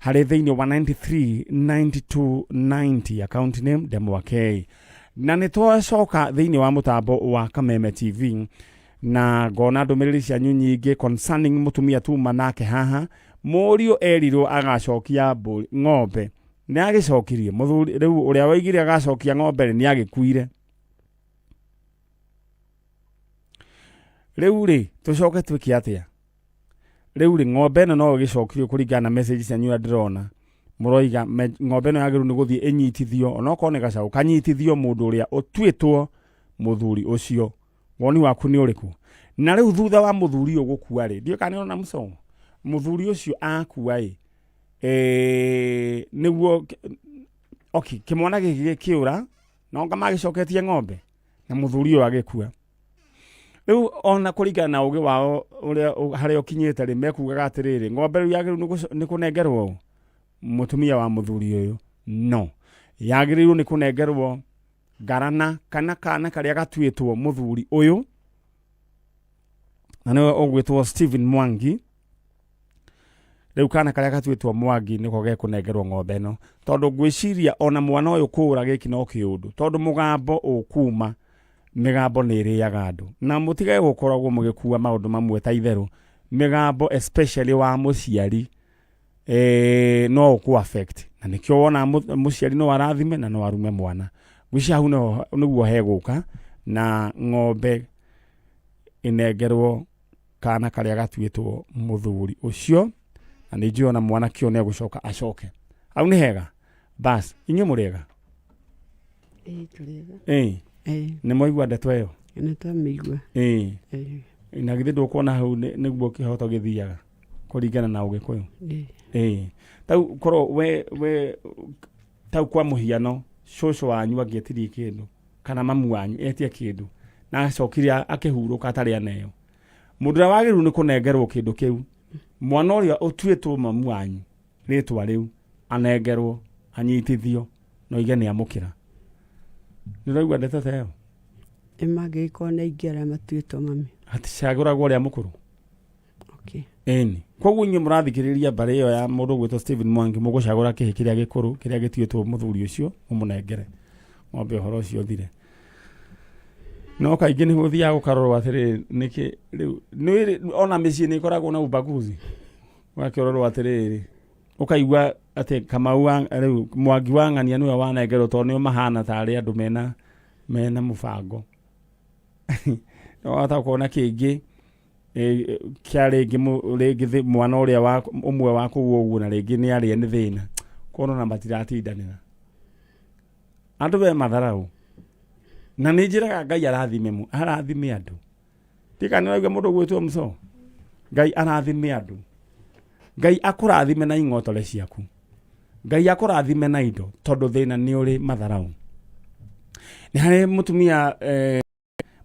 Harĩ thĩinĩ wa 93 92 90, account name Ndemwa K. Na nĩ twacoka thĩinĩ wa mũtambo wa Kameme TV na ngona ndũmĩrĩri cianyu nyingĩ concerning mũtumia tuma nake haha. Mũriũ erirwo agacokia mbũri ng'ombe, nĩ agĩcokirie. Mũthuri rĩu ũrĩa waigire agacokia ng'ombe rĩ, nĩ agĩkuire. Rĩu rĩ, tũcoke twĩke atĩa? Rĩu rĩ, ng'ombe ĩno no ĩgĩcokirio kũringana na message cianyu ũrĩa ndĩrona mũroiga. Ng'ombe ĩno yagĩrĩirwo nĩ gũthiĩ ĩnyitithio, onokorwo nĩ gacaũ kanyitithio mũndũ ũrĩa ũtuĩtwo mũthuri ũcio. Woni waku nĩ ũrĩkũ? Na rĩu thutha wa mũthuri ũyũ gũkua rĩ, ndiũĩ kana nĩũrona mũcongo mũthuri ũcio akua ĩ, nĩguo okay, kĩmwana gĩkĩ gĩkĩũra no nga magĩcoketie ng'ombe na mũthuri ũyũ agĩkua. Rĩu ona kũringana na ũgĩ wao ũrĩa harĩa ũkinyĩte rĩ, mekugaga atĩrĩrĩ, ng'ombe rĩu yagĩrĩirwo nĩ kũnengerwo ũ? Mũtumia wa mũthuri ũyũ? No yagĩrĩirwo nĩ kũnengerwo ngarana kana kana karĩa gatuĩtwo mũthuri ũyũ, na nĩwe ũgwĩtwo Stephen Mwangi. Rĩu kana karĩa gatuĩtwo Mwangi nĩko gekũnengerwo ng'ombe ĩno, tondũ ngwĩciria ona mwana ũyũ kũũra gĩkĩ no kĩũndũ, tondũ mũgambo ũkuma, mĩgambo nĩ ĩrĩaga andũ. Na mũtige gũkoragwo mũgĩkua maũndũ mamwe ta itherũ. Mĩgambo especially wa mũciari no ũkũ affect, na nĩkĩo wona mũciari no arathime na no arume mwana. Ngwĩciria hau nĩguo hegũka na ng'ombe ĩnengerwo kana karĩa gatuĩtwo mũthuri ũcio, na nĩ njũĩ ona mwanake ũyũ nĩegũcoka acoke hau. Nĩ hega. Bas, inyuĩ mũrĩega? Ĩĩ, tũrĩega. Ĩĩ. Nĩ mwaigua ndeto ĩyo? Nĩ twamĩigua. Ĩĩ. Na githĩ ndũkuona hau nĩguo kĩhoto gĩthiaga kũringana na Ũgĩkũyũ? Ĩĩ. Ĩĩ, tau korwo we tau kwa mũhiano cũcũ wanyu angĩetirie kĩndũ kana mamu wanyu etie kĩndũ na acokire akĩhurũka atarĩ aneo, mũndũ ũrĩa wagĩrĩirwo nĩ kũnengerwo kĩndũ kĩu, mwana ũrĩa ũtuĩtwo mamu wanyu rĩtwa rĩu, anengerwo anyitithio na oige nĩ amũkĩra. Nĩ ũraigua ndeto ta ĩyo? Ĩ mangĩgĩkorwo nĩ aingĩ arĩa matuĩtwo mami? Haticagũragwo ũrĩa mũkũrũ. Okay. Ĩni, koguo inyuĩ mũrathikĩrĩria mbarĩ ĩyo ya mũndũ ũgwĩtwo Stephen Mwangi, mũgũcagũra kĩhĩ kĩrĩa gĩkũrũ kĩrĩa gĩtuĩtwo mũthuri ũcio, mũmũnengere ng'ombe, ũhoro ũcio ũthire. No kaingĩ nĩ gũthiaga gũkarorwo atĩrĩrĩ, nĩkĩ rĩu nĩ ona mĩciĩ nĩ ĩkoragwo na ubaguzi, ũgakĩrorwo atĩrĩrĩ, ũkaigua atĩ Kamau wa rĩu Mwangi wa ng'ania nĩwe wanengerwo tondũ nĩo mahana tarĩ andũ mena mũbango. Wahota kuona kĩngĩ kĩa rĩngĩ rĩngĩ mwana ũrĩa wa ũmwe wa kũu ũguo, na rĩngĩ nĩ arĩe nĩ thĩna kuona ona matiratindanĩra andũ be matharau. Na nĩ njĩraga Ngai arathime arathime andũ. Ndikana nĩ ũraigua mũndũ ũgwĩtwo mũco, Ngai arathime andũ. Ngai akũrathime na ing'otore ciaku, Ngai akũrathime na indo, tondũ thĩna nĩ ũrĩ matharau. Nĩ harĩ mũtumia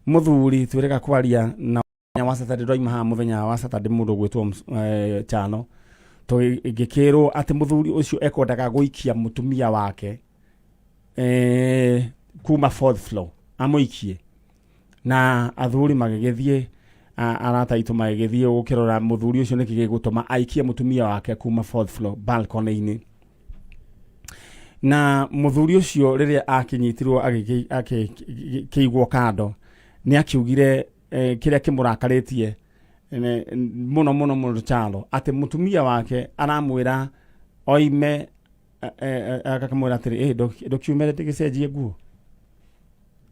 mũthuri twĩrĩga kwaria na mũthenya wa Saturday, ndwaima haha mũthenya wa Saturday, mũndũ ũgwĩtwo Chano, tũgĩkĩrwo atĩ mũthuri ũcio ekwendaga gũikia mũtumia wake kuma fourth floor, amũikie. Na athuri magĩgĩthiĩ, arata aitũ magĩgĩthiĩ gũkĩrora mũthuri ũcio nĩkĩ gĩgũtũma aikie mũtumia wake kuma fourth floor balcony-inĩ. Na mũthuri ũcio rĩrĩa akĩnyitirwo akĩigwo kando, nĩ akiugire kĩrĩa kĩmũrakarĩtie mũno mũno mũno Chalo, atĩ mũtumia wake aramwĩra oime, akamwĩra atĩrĩ, "Ĩ, ndũkiume ndĩgĩcenjie nguo,"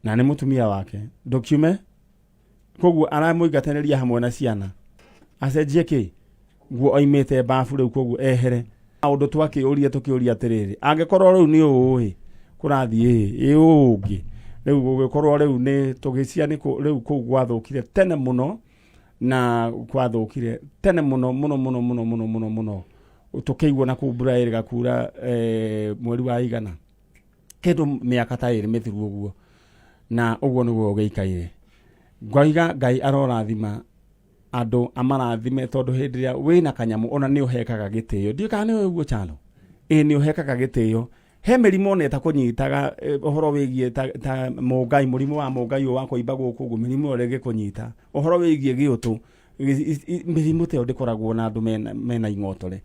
na nĩ mũtumia wake, ndũkiume. Koguo aramũingatanĩria hamwe na ciana acenjie kĩ nguo, oimĩte bafu rĩu, koguo ehere. Maũndũ twakĩũria, tũkĩũria atĩrĩrĩ, angĩkorwo rĩu nĩ ũũ ĩ kũrathiĩ ĩ ũũ ũngĩ rĩu gũgĩkorwo rĩu nĩ tũgĩcia nĩ rĩu kũu gwathũkire tene mũno, na gwathũkire tene mũno mũno mũno mũno mũno mũno mũno, tũkĩigua na kũu mbura ĩrĩga kura mweri wa igana kĩndũ mĩaka ta 2 mĩthiru ũguo, na ũguo nĩguo gĩikaire. Ngoiga Ngai arorathima andũ, amarathime, tondũ hĩndĩ ĩrĩa wĩna kanyamũ ona nĩ ũhekaga gĩtĩo. Ndiũĩ kana nĩ ũguo, Chalo? Ĩ, nĩ ũhekaga gĩtĩo. He mĩrimũ ona ĩtakũnyitaga, ũhoro wĩgiĩ ta mũngai, mũrimũ wa mũngai ũyũ wa kũimba gũkũ ũguo, mĩrimũ ĩyo ĩngĩkũnyita, ũhoro wĩgiĩ gĩũtũ, mĩrimũ ta ĩyo ndĩkoragwo na andũ mena ing'otore.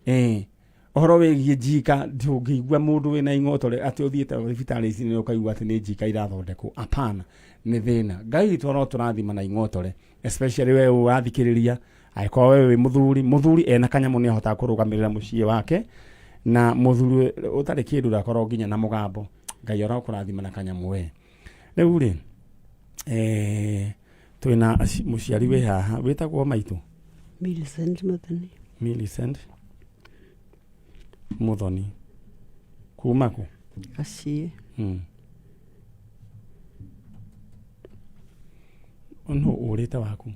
Ĩ. Ũhoro wĩgiĩ njika, ndũngĩigua mũndũ wĩna ing'otore atĩ ũthiĩte thibitarĩ ici nĩ ũkaigua atĩ nĩ njika irathondekwo. Apana, nĩ thĩna. Ngai witũ arotũrathima na ing'otore, especially we ũrathikĩrĩria, angĩkorwo we wĩ mũthuri, mũthuri ena kanyamũ nĩ ahotaga kũrũgamĩrĩra mũciĩ wake, na mũthuri ũtarĩ kĩndũ ndakorwo nginya na mũgambo. Ngai arokũrathima na kanyamũ we. Rĩu rĩ, twĩna mũciari wĩ haha wĩtagwo maitũ? Millicent Muthoni. Millicent Muthoni. Kuma kũ? Gaciĩ. Nũ ũrĩte waku?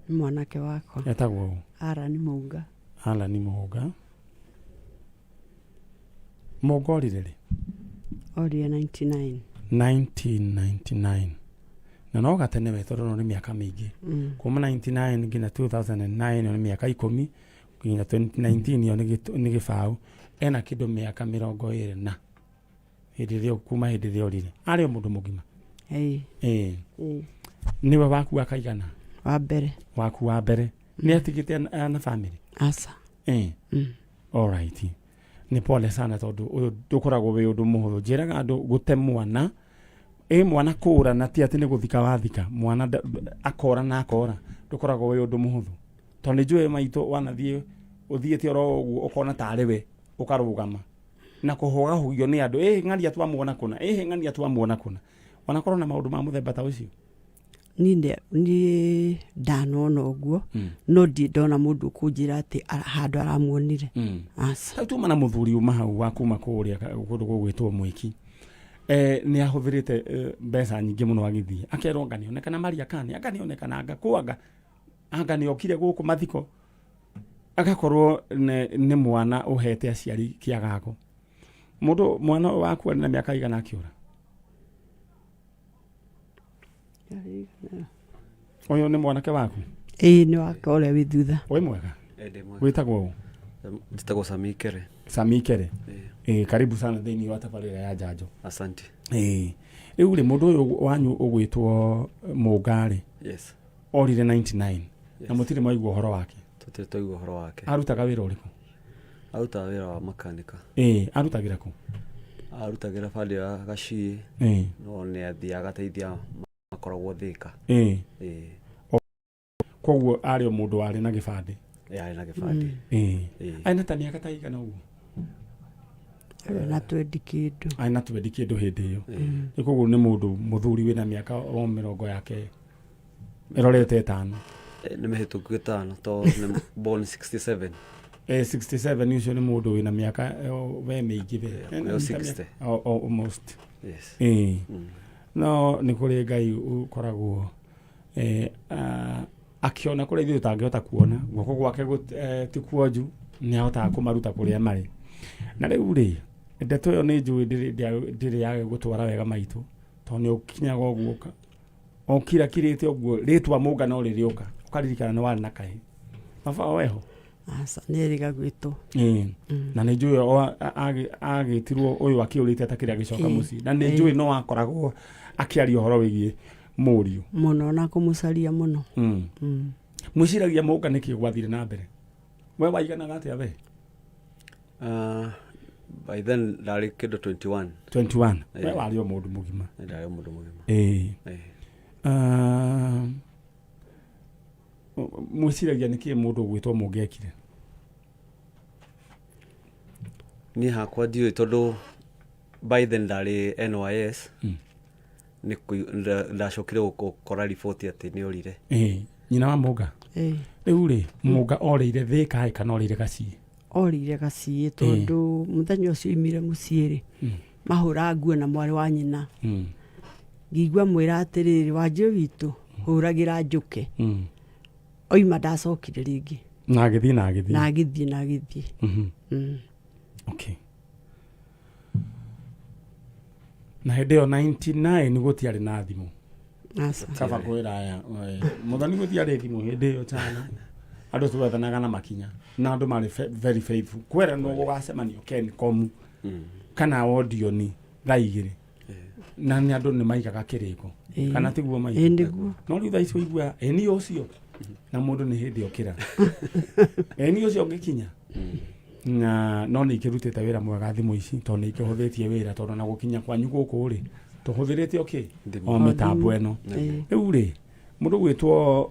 Nĩ mwanake wakwa. Etagwo ũ? Alan Mũnga. Alan Mũnga. Mũnga orire rĩ? Orire 99. 1999. Na no gatene we tondũ no nĩ mĩaka mĩingĩ. Kuma 99 nginya 2009 nĩ mĩaka 10 nginya 2019 ĩyo nĩ gĩbaũ. Ena kĩndũ mĩaka mĩrongo ĩrĩ na hĩndĩ ĩrĩa kuma hĩndĩ ĩrĩa orire. Arĩ o mũndũ mũgima. Ĩĩ. Ĩĩ. Nĩwe waku akaigana? Wa mbere. Waku wa mbere. Nĩ atigĩte na family? Aca. Ĩĩ. All right. Nĩ pole sana tondũ ũyũ ndũkoragwo wĩ ũndũ mũhũthũ. Njĩraga andũ gũte mwana, ĩ mwana kũra na ti atĩ nĩ gũthika wathika, mwana akora na akora, ndũkoragwo wĩ ũndũ mũhũthũ. Tondũ nĩ njũĩ maitũ wanathiĩ ũthiĩte oro ũguo ũkona tarĩ we ũkarũgama na kũhũgahũgio nĩ andũ, ĩ ng'ania twamuona kũna, ĩ ng'ania twamuona kũna. Wanakorwo na maũndũ ma mũthemba ta ũcio? Niĩ ndanona ũguo, no ndirĩ ndona mũndũ ũkũnjĩra atĩ handũ aramuonire. Aca. Rĩu tuma na mũthuri uma hau wa kuma kũrĩa kũndũ gũgwĩtwo Mwĩki. Nĩ ahũthĩrĩte mbeca nyingĩ mũno agĩthiĩ. Akerwo anga nĩonekana Mariakani, anga nĩonekana, anga kũ, anga, anga nĩokire gũkũ mathiko. Agakorwo nĩ mwana ũhete aciari kĩagago. Mũndũ mwana waku arĩ na mĩaka igana akĩũra? Ũyũ nĩ mwanake waku? Ĩĩ, nĩ wake ũrĩa wĩ thutha. Wĩ mwega? Ĩ, ndĩ mwega. Wĩtagwo ũ? Njĩtagwo Sami Kere. Sami Kere. Ĩĩ. Karibu sana thĩinĩ wa tabarĩra ya Njanjo. Asante. Ĩĩ. Rĩu rĩ, mũndũ ũyũ wanyu ũgwĩtwo Mũnga rĩ, Yes. orire 99. Na Yes. mũtirĩ mwaigua ũhoro wake? Tũtirĩ twaigua ũhoro wake. Arutaga wĩra ũrĩkũ? Arutaga wĩra wa makanika. Ĩĩ, arutagĩra kũ? Arutagĩra bandi ya Gaciĩ. Ĩĩ. No nĩ athiaga agateithia makoragwo Thĩka. Ĩĩ. Ĩĩ. Koguo arĩ o mũndũ warĩ na gĩbandĩ? Ĩĩ, arĩ na gĩbandĩ. Ĩĩ. Ĩĩ. Arĩ na ta mĩaka ta igana ũguo? Arĩ na twendi kĩndũ. Arĩ na twendi kĩndũ hĩndĩ ĩyo. Nĩ koguo nĩ mũndũ mũthuri wĩna mĩaka o mĩrongo yake ĩrorete ĩtano. Nĩ mĩhĩtũku ĩtano to nĩ born 67. 67 ũcio nĩ mũndũ wĩna mĩaka we mĩingĩ we. Yeah, Ena nĩyo mĩaka 60. Almost. Yes. No nĩ kũrĩ Ngai ũkoragwo akĩona kũrĩa ithuĩ tũtangĩhota kuona, guoko gwake ti kuonju, nĩ ahotaga kũmaruta kũrĩa marĩ. Na rĩu rĩ, ndeto ĩyo nĩ njũĩ ndĩrĩ yage gũtwara wega maitũ, tondũ nĩ ũkinyaga ũguo ũkira kirĩte ũguo rĩtwa Mũnga no rĩrĩũka, ũkaririkana nĩ warĩ na kahĩ. Baba weho? Aca, nĩ erĩga gwĩtwo. Na nĩ njũĩ agĩtirwo ũyũ akĩũrĩte atakĩrĩ agĩcoka mũciĩ. Na nĩ njũĩ no akoragwo akĩaria ũhoro wĩgiĩ mũriũ. Mũno, na kũmũcaria mũno. Mwĩciragia Mũnga nĩkĩ gwathire na mbere? We waiganaga atĩa we? By then ndarĩ kĩndũ 21. 21. We warĩ o mũndũ mũgima. Ndarĩ o mũndũ mũgima. Mwĩciragia nĩkĩ mũndũ ũgwĩtwo Mũnga ekire? Niĩ hakwa ndiũĩ tondũ by then ndarĩ NYS. Nĩ ndacokire gũkora riboti atĩ nĩ orire. Nyina wa Mũnga? Rĩu rĩ, Mũnga orĩire Thĩka kana orĩire Gaciĩ? Orĩire Gaciĩ tondũ mũthenya ũcio oimire mũciĩ rĩ, mahũra nguo na mwarĩ wa nyina. Ngĩigua mwĩra atĩrĩrĩ, Wanjĩ witũ, hũragĩra njũke. Oima ndacokire rĩngĩ. Na agĩthiĩ na agĩthiĩ. Na agĩthiĩ na agĩthiĩ. Okay. Na hĩndĩ ĩyo 99 gũtiarĩ na thimũ. Aca. Kaba kwĩra aya, mũthoni gũtiarĩ thimũ hĩndĩ ĩyo tana. Andũ twethanaga na makinya. Na andũ marĩ very faithful. Kweranwo gũgacemanio Kencom kana Odioni thaa igĩrĩ. Na nĩ andũ nĩ maigaga kĩrĩko. Kana tiguo maitũ? Ĩĩ, nĩguo. No rĩu thaa ici waigua, ĩĩ niĩ ũcio. Na mũndũ nĩ hĩndĩ okĩra. Ĩĩ niĩ ũcio ngĩkinya. Na no nĩ ikĩrutĩte wĩra mwega thimũ ici, tondũ nĩ ikĩhũthĩtie wĩra, tondũ na gũkinya kwanyu gũkũ rĩ, tũhũthĩrĩte o kĩ? Thimũ. O mĩtambo ĩno. Rĩu rĩ, mũndũ gwĩtwo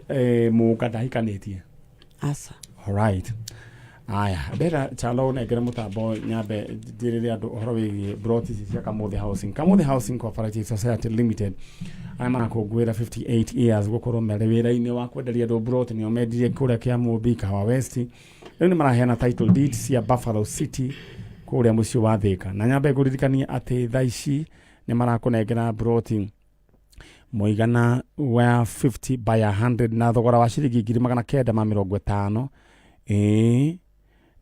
mũnga ndahikanĩtie? Aca. Alright. Aya, ndera Chalo ũnengere mũtambo nyambe njĩrĩre andũ ũhoro wĩgiĩ broti ici cia Kamũthĩ Housing. Kamũthĩ Housing Cooperative Society Limited arĩa marakũngũĩra 58 years gũkorwo marĩ wĩra-inĩ wa kwenderia andũ broti, nĩo mendirie kũrĩa Kĩamũmbi, Kahawa West. Rĩu nĩ maraheana title deed cia Buffalo City kũrĩa mũciĩ wa Thĩka. Na nyambe ngũririkanie atĩ thaa ici nĩ marakũnengera broti mũigana wa 50 by 100 na thogora wa ciringi 950,000. Ĩĩ,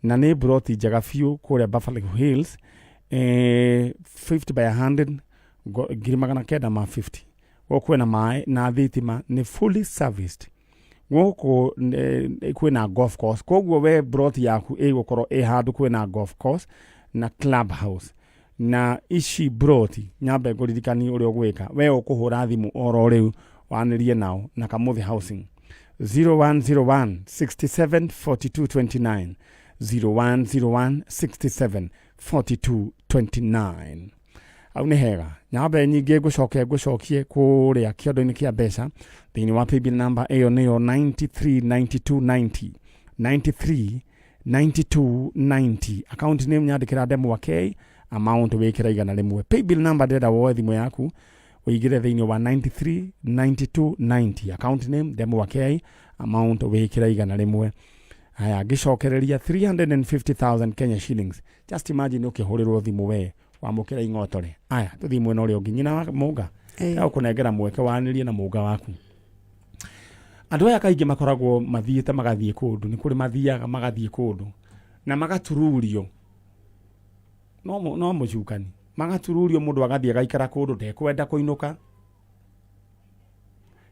na nĩ broti njega biũ kũrĩa Buffalo Hills, 50 by 100, 950,000. Gũkũ kwĩna maĩ na thitima, nĩ fully serviced. Gũkũ kwĩna golf course, koguo we broti yaku ĩgũkorwo ĩ handũ kwĩna golf course na club house. Na ici broti, nyambe ngũririkanie ũrĩa ũgwĩka. We ũkũhũra thimũ oro rĩu wanĩrie nao na Kamũthĩ Housing 0101 67 42 29, 0101 67 42 29. Au nĩ hega. Nyambe nyingĩ ngũcoke ngũcokie kũrĩa kĩondo-inĩ kĩa mbeca thĩinĩ wa paybill number ĩyo nĩyo 93 92 90, 93 92 90. Account name nyandĩkĩra ndemwa K, amount wĩkĩra 100. Paybill number, ndĩrenda woe thimũ yaku ũingĩre thĩinĩ wa 93 92 90, account name ndemwa K, amount wĩkĩra 100. Haya, ngĩcokereria 350,000 Kenya shillings. Just imagine ũkĩhũrĩrwo thimũ, we wamũkĩra ing'otore. Aya, tũthiĩ mwena ũrĩa ũngĩ. Nyina wa mũnga, ũkũnengera mweke wanĩrie na mũnga waku. Andũ aya kaingĩ makoragwo mathiĩte magathiĩ kũndũ, nĩ kũrĩ mathiaga magathiĩ kũndũ na magatururio no mũcukani, magatururio mũndũ agathiĩ agaikara kũndũ ndekwenda kũinũka,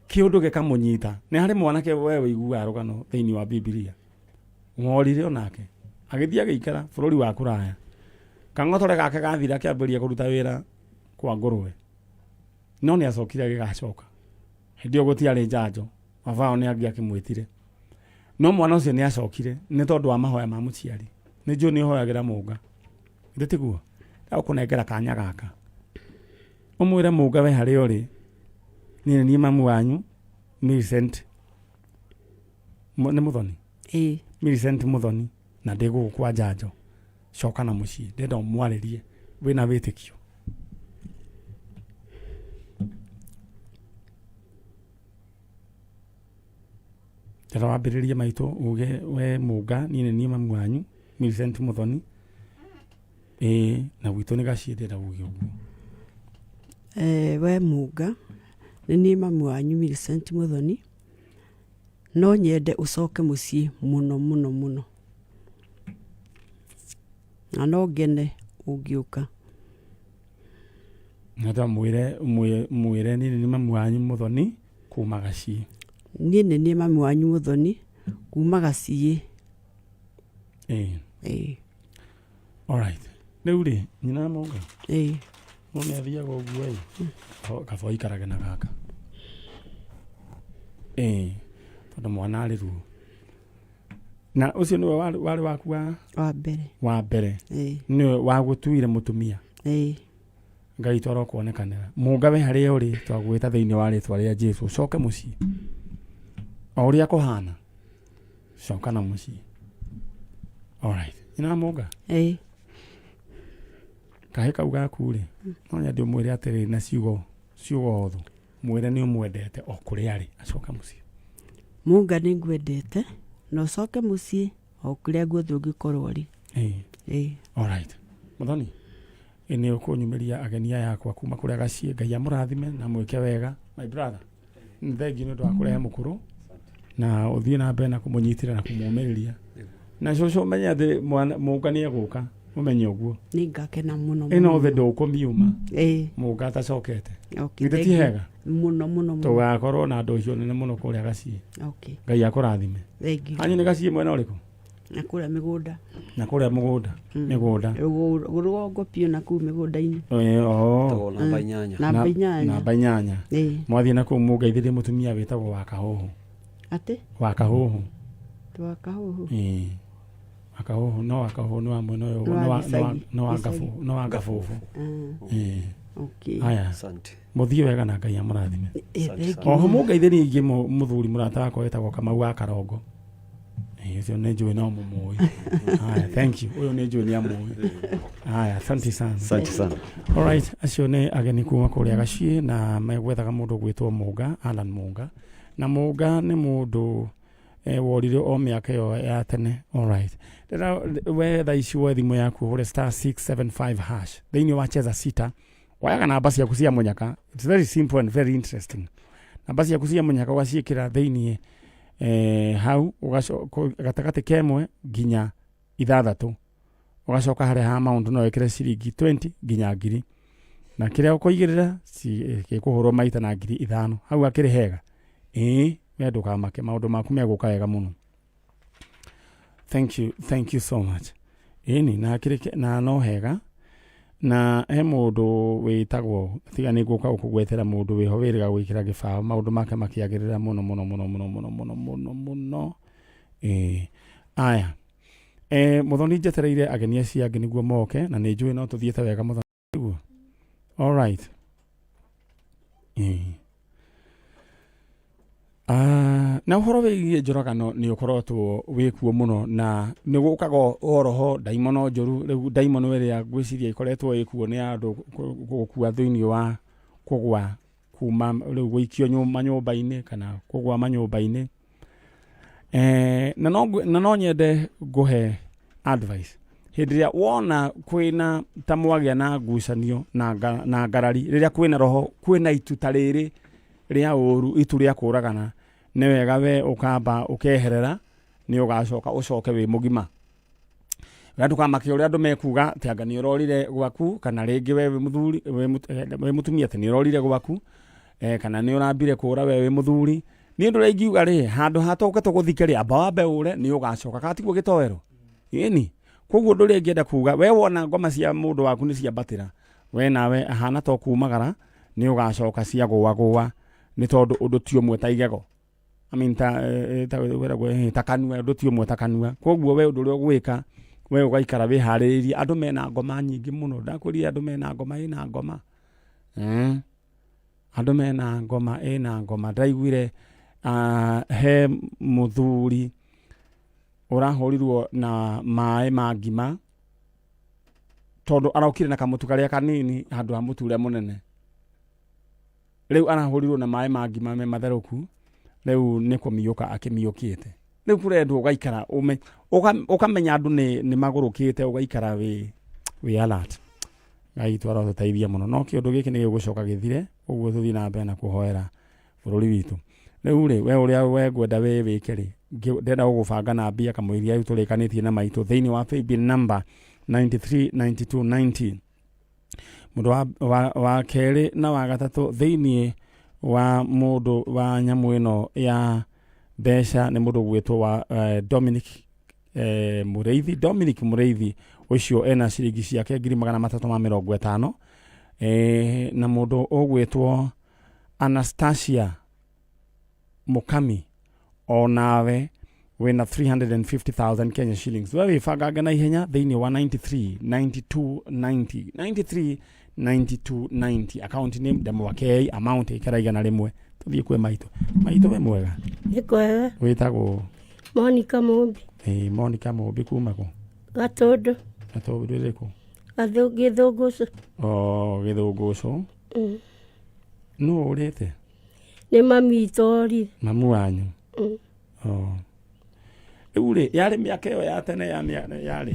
kĩũndũ gĩkamũnyita. Nĩ harĩ mwanake we ũiguaga rũgano thĩinĩ wa Bibilia worire onake agĩthiĩ agĩikara bũrũri wa kũraya, kang'otore gake gathira akĩambĩrĩria kũruta wĩra kwa ngũrwe, no nĩ acokire agĩgacoka. Hĩndĩ ĩyo gũtiarĩ njanjo, baba wao nĩ angĩakĩmwĩtire, no mwana ũcio nĩ acokire nĩ tondũ wa mahoya ma mũciari. Nĩ njũĩ nĩ ũhoyagĩra mũnga, githĩ tiguo? Ndagũkũnengera kanya gaka ũmwĩre mũnga we harĩa ũrĩ, niĩ nĩ niĩ mamu wanyu Millicent. Nĩ Mũthoni? Ĩĩ. Millicent Mũthoni, na ndĩ gũkũ kwa njanjo. Coka na mũciĩ, ndĩrenda ũmwarĩrie wĩna wĩtĩkio. Ndĩrenda wambĩrĩrie maitũ uge, we mũnga, niĩ nĩ niĩ mamu wanyu Millicent Mũthoni, ĩĩ, na gwitũ nĩ gaciĩ. Ndĩrenda uge ũguo. We mũnga, nĩ niĩ mamu wanyu Millicent Mũthoni. No nyende ũcoke mũciĩ mũno mũno mũno, na no ngene ũngĩũka. Na mwĩre mwĩre niĩ nĩ mamu wanyu Mũthoni kuma gaciĩ. Niĩ nĩ niĩ mamu wanyu Mũthoni kuma gaciĩ. Ĩĩ. Ĩĩ. Alright, rĩu rĩ, nyina wa mũnga, Ĩĩ. no nĩ athiaga ũguo ĩ. Kaba ũikarage na gaka, ĩĩ, tondũ mwana arĩ ruo. Na ũcio nĩwe warĩ waku wa Wa mbere. Wa mbere. Ĩĩ. Nĩwe wagũtuire mũtumia. Ĩĩ. Ngai twara kuonekanĩra. Mũnga, we harĩa ũrĩ, twagwĩta thĩinĩ wa rĩtwa rĩa Jesu, ũcoke mũciĩ o ũrĩa kũhana. Coka na mũciĩ. Alright, nyina wa mũnga, Ĩĩ. Kahĩ kau gaku rĩ, no nyende ũmwĩre atĩrĩrĩ na ciugo hũthũ, mwĩre nĩ ũmwendete o kũrĩa arĩ, acoke mũciĩ. Mũnga, nĩ ngwendete na ũcoke mũciĩ o kũrĩa guothe ũngĩkorwo ũrĩ. Ĩĩ. Ĩĩ. Alright, Mũthoni, ĩ nĩ ũkũnyumĩria ageni aya akwa kuma kũrĩa gaciĩ. Ngai amũrathime na mwĩke wega. My brother, nĩ thengiũ nĩ ũndũ wa kũrehe mũkũrũ na ũthiĩ na mbere na kũmũnyitĩra na kũmũmĩrĩria. Na cũcũ, ũmenye atĩ mwana mũnga nĩ egũka, ũmenye ũguo. Nĩ ngakena mũno. Ĩno Mũno. Thĩ ndũkũmiuma Ĩĩ. mũnga atacokete. Okay. Githĩ ti Thank you. hega? Mũno mũno mũno. Tũgakorwo na andũ ũcio nene mũno kũrĩa gaciĩ. Okay. Ngai akũrathime. Thank you. Hanyu nĩ gaciĩ mwena ũrĩkũ? Na kũrĩa mĩgũnda. Na kũrĩa mũgũnda, mĩgũnda. Rũgongo biũ, na kũu mĩgũnda-inĩ. Oh. Tagwo namba 8. Namba 8. Namba 8. Ĩĩ. Mwathiĩ na kũu mũngeithĩrie mũtumia wĩtagwo wa Kahũhũ. Atĩ? Wa Kahũhũ. Twa Kahũhũ. Ĩĩ, wa Akahuhu no akahuhu nĩ wa mwena ũyũ Nĩ wa nĩ wa- gĩcagi, nĩ wa gĩcagi. Ngabũ- nĩ wa ngabũbũ. Ĩĩ. Okay. Aya, Asante. mũthiĩ wega na Ngai amũrathime. Eh, thank you. Oho mũngeithĩrie ingĩ mũthuri mũrata wakwa wĩtagwo Kamau wa Karongo. Ĩĩ, ũcio nĩ njũĩ no mũmũĩ. Haya, thank you. Ũyũ nĩ njũĩ nĩ amũĩ. Haya, asante sana. Asante sana. Alright, acio nĩ ageni kuma kũrĩa Gaciĩ na megwethaga mũndũ ũgwĩtwo Mũnga, Alan Mũnga. Na Mũnga nĩ mũndũ worire o mĩaka ĩyo ya tene. Alright. Rĩra we thaa ici woe thimũ yaku ũhũre star 675 hash thĩinĩ wa cheza sita, woyaga namba ciaku cia mũnyaka. It's very simple and very interesting. Namba ciaku cia mũnyaka ũgaciĩkĩra thĩinĩ hau gatagatĩ kemwe nginya ithathatũ, ũgacoka harĩa ha maũndũ no wĩkĩre ciringi 20 nginya ngiri, na kĩrĩa ũkũigĩrĩra gĩkũhũrwo maita na ngiri ithano. Hau akĩrĩ hega. Ĩĩ, we ndũkamake, maũndũ maku megũka wega mũno. Thank you, thank you so much. Ĩni na kĩrĩ na no hega. Na he mũndũ wĩtagwo, tiga nĩ ngũka gũkũgwetera mũndũ wĩho wĩrĩga gwĩkĩra gĩbaũ, maũndũ make makĩagĩrĩra mũno mũno mũno mũno mũno mũno mũno mũno. Ĩĩ, aya. Mũthoni njetereire ageni acio angĩ nĩguo moke, na nĩ njũĩ no tũthiĩte wega mũthoni, nĩguo? All right. Ĩĩ. Na ũhoro wĩgiĩ njũragano nĩ ũkoretwo wĩkuo mũno, na nĩ gũkaga oroho ndaimono njũru. Rĩu ndaimono ĩrĩa ngwĩciria ĩkoretwo ĩkuo nĩ andũ gũkua thĩinĩ wa kũgwa kuma rĩu gũikio manyũmba-inĩ kana kũgwa manyũmba-inĩ. Na no nyende ngũhe advice. Hĩndĩ ĩrĩa wona kwĩna ta mwagĩa na ngucanio na ngarari, rĩrĩa kwĩna roho, kwĩna itu ta rĩrĩ rĩa ũru, itu rĩa kũragana, nĩ wega we ũkamba ũkeherera, nĩ ũgacoka ũcoke wĩ mũgima. We ndũkamake ũrĩa andũ mekuga atĩ anga nĩ ũrorire gwaku, kana rĩngĩ we wĩ mũthuri, wĩ mũtumia atĩ nĩ ũrorire gwaku, kana nĩ ũrambire kũra we wĩ mũthuri. Niĩ ũndũ ũrĩa ingiuga rĩ, handũ ha tũke tũgũthike rĩ, amba wambe ũre, nĩ ũgacoka. Kana tiguo gĩtoero? Ĩni. Koguo ũndũ ũrĩa ingĩenda kuga, we wona ngoma cia mũndũ waku nĩ ciambatĩra, we nawe ahana to kumagara, nĩ ũgacoka ciagũagũa, nĩ tondũ ũndũ ti ũmwe ta igego. I mean, ta, ta, wĩragwo, ta kanua, ũndũ ti ũmwe ta kanua. Koguo we ũndũ ũrĩa ũgwĩka, we ũgaikara wĩharĩrĩirie. Andũ mena ngoma nyingĩ mũno. Ndakwĩrire andũ mena ngoma ĩna ngoma. Andũ mena ngoma ĩna ngoma. Ndaiguire, he mũthuri ũrahũrirwo na maĩ ma ngima tondũ arokire na kamũtu karĩa kanini handũ ha mũtu ũrĩa mũnene. Rĩu arahũrirwo na maĩ ma ngima me matherũku, rĩu nĩ kũmiũka akĩmiũkĩte. Rĩu kũrendwo ũgaikara ũkamenya andũ nĩ magũrũkĩte, ũgaikara wĩ alert. Ngai witũ arotũteithia mũno. No kĩũndũ gĩkĩ nĩ gĩgũcoka gĩthire, ũguo tũthiĩ na mbere na kũhoera bũrũri witũ. Rĩu rĩ, we ũrĩa we ngwenda wĩ wĩke rĩ, ndĩrenda gũgũbanga na mbia kamũiria rĩu tũrĩkanĩtie na maitũ thĩinĩ wa paybill number 93 92 90. Mũndũ wa kerĩ na wa gatatũ thĩinĩ wa mũndũ wa nyamũ ĩno ya mbeca nĩ mũndũ ũgwĩtwo wa Dominic Mũrĩithi. Dominic Mũrĩithi ũcio ena ciringi ciake ngiri magana matatũ ma mĩrongo ĩtano. Na mũndũ ũgwĩtwo Anastasia Mukami onawe wĩna 350,000 Kenya shillings. We wĩbangange na ihenya thĩinĩ wa 93 92 90, 93 92 90. Account name Ndemwa K, amount ĩkĩra igana rĩmwe. Tũthiĩ kwĩ maitũ. Maitũ wĩ mwega? Nĩ kwega. Wĩtagwo? Monica Mũmbi. Ĩĩ, Monica Mũmbi kuma kũ? Gatũndũ. Gatũndũ ĩrĩkũ? Gĩthũngũcũ. Oh, Gĩthũngũcũ. Nũ ũrĩte? Nĩ mami witũ orire. Mamu wanyu? Oh. Rĩu rĩ, yarĩ mĩaka ĩyo ya tene ya yarĩ?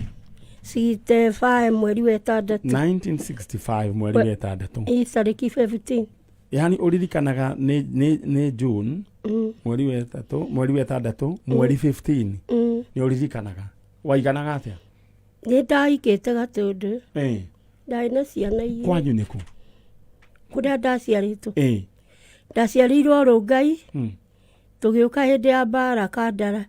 65 mweri wa ĩtandatũ. 1965 mweri wa ĩtandatũ. Ĩ, tarĩki 15. Yaani ũririkanaga nĩ June, mweri wa ĩtatũ, mweri wa ĩtandatũ, mweri 15. Nĩ ũririkanaga. Waiganaga atĩa? Nĩ ndaikĩte Gatũndũ. Ndarĩ na ciana igĩrĩ. Kwanyu nĩ kũ? Kũrĩa ndaciarĩtwo. Ndaciarĩirwo Rũngai. Tũgĩũka hĩndĩ ya mbara Kandara.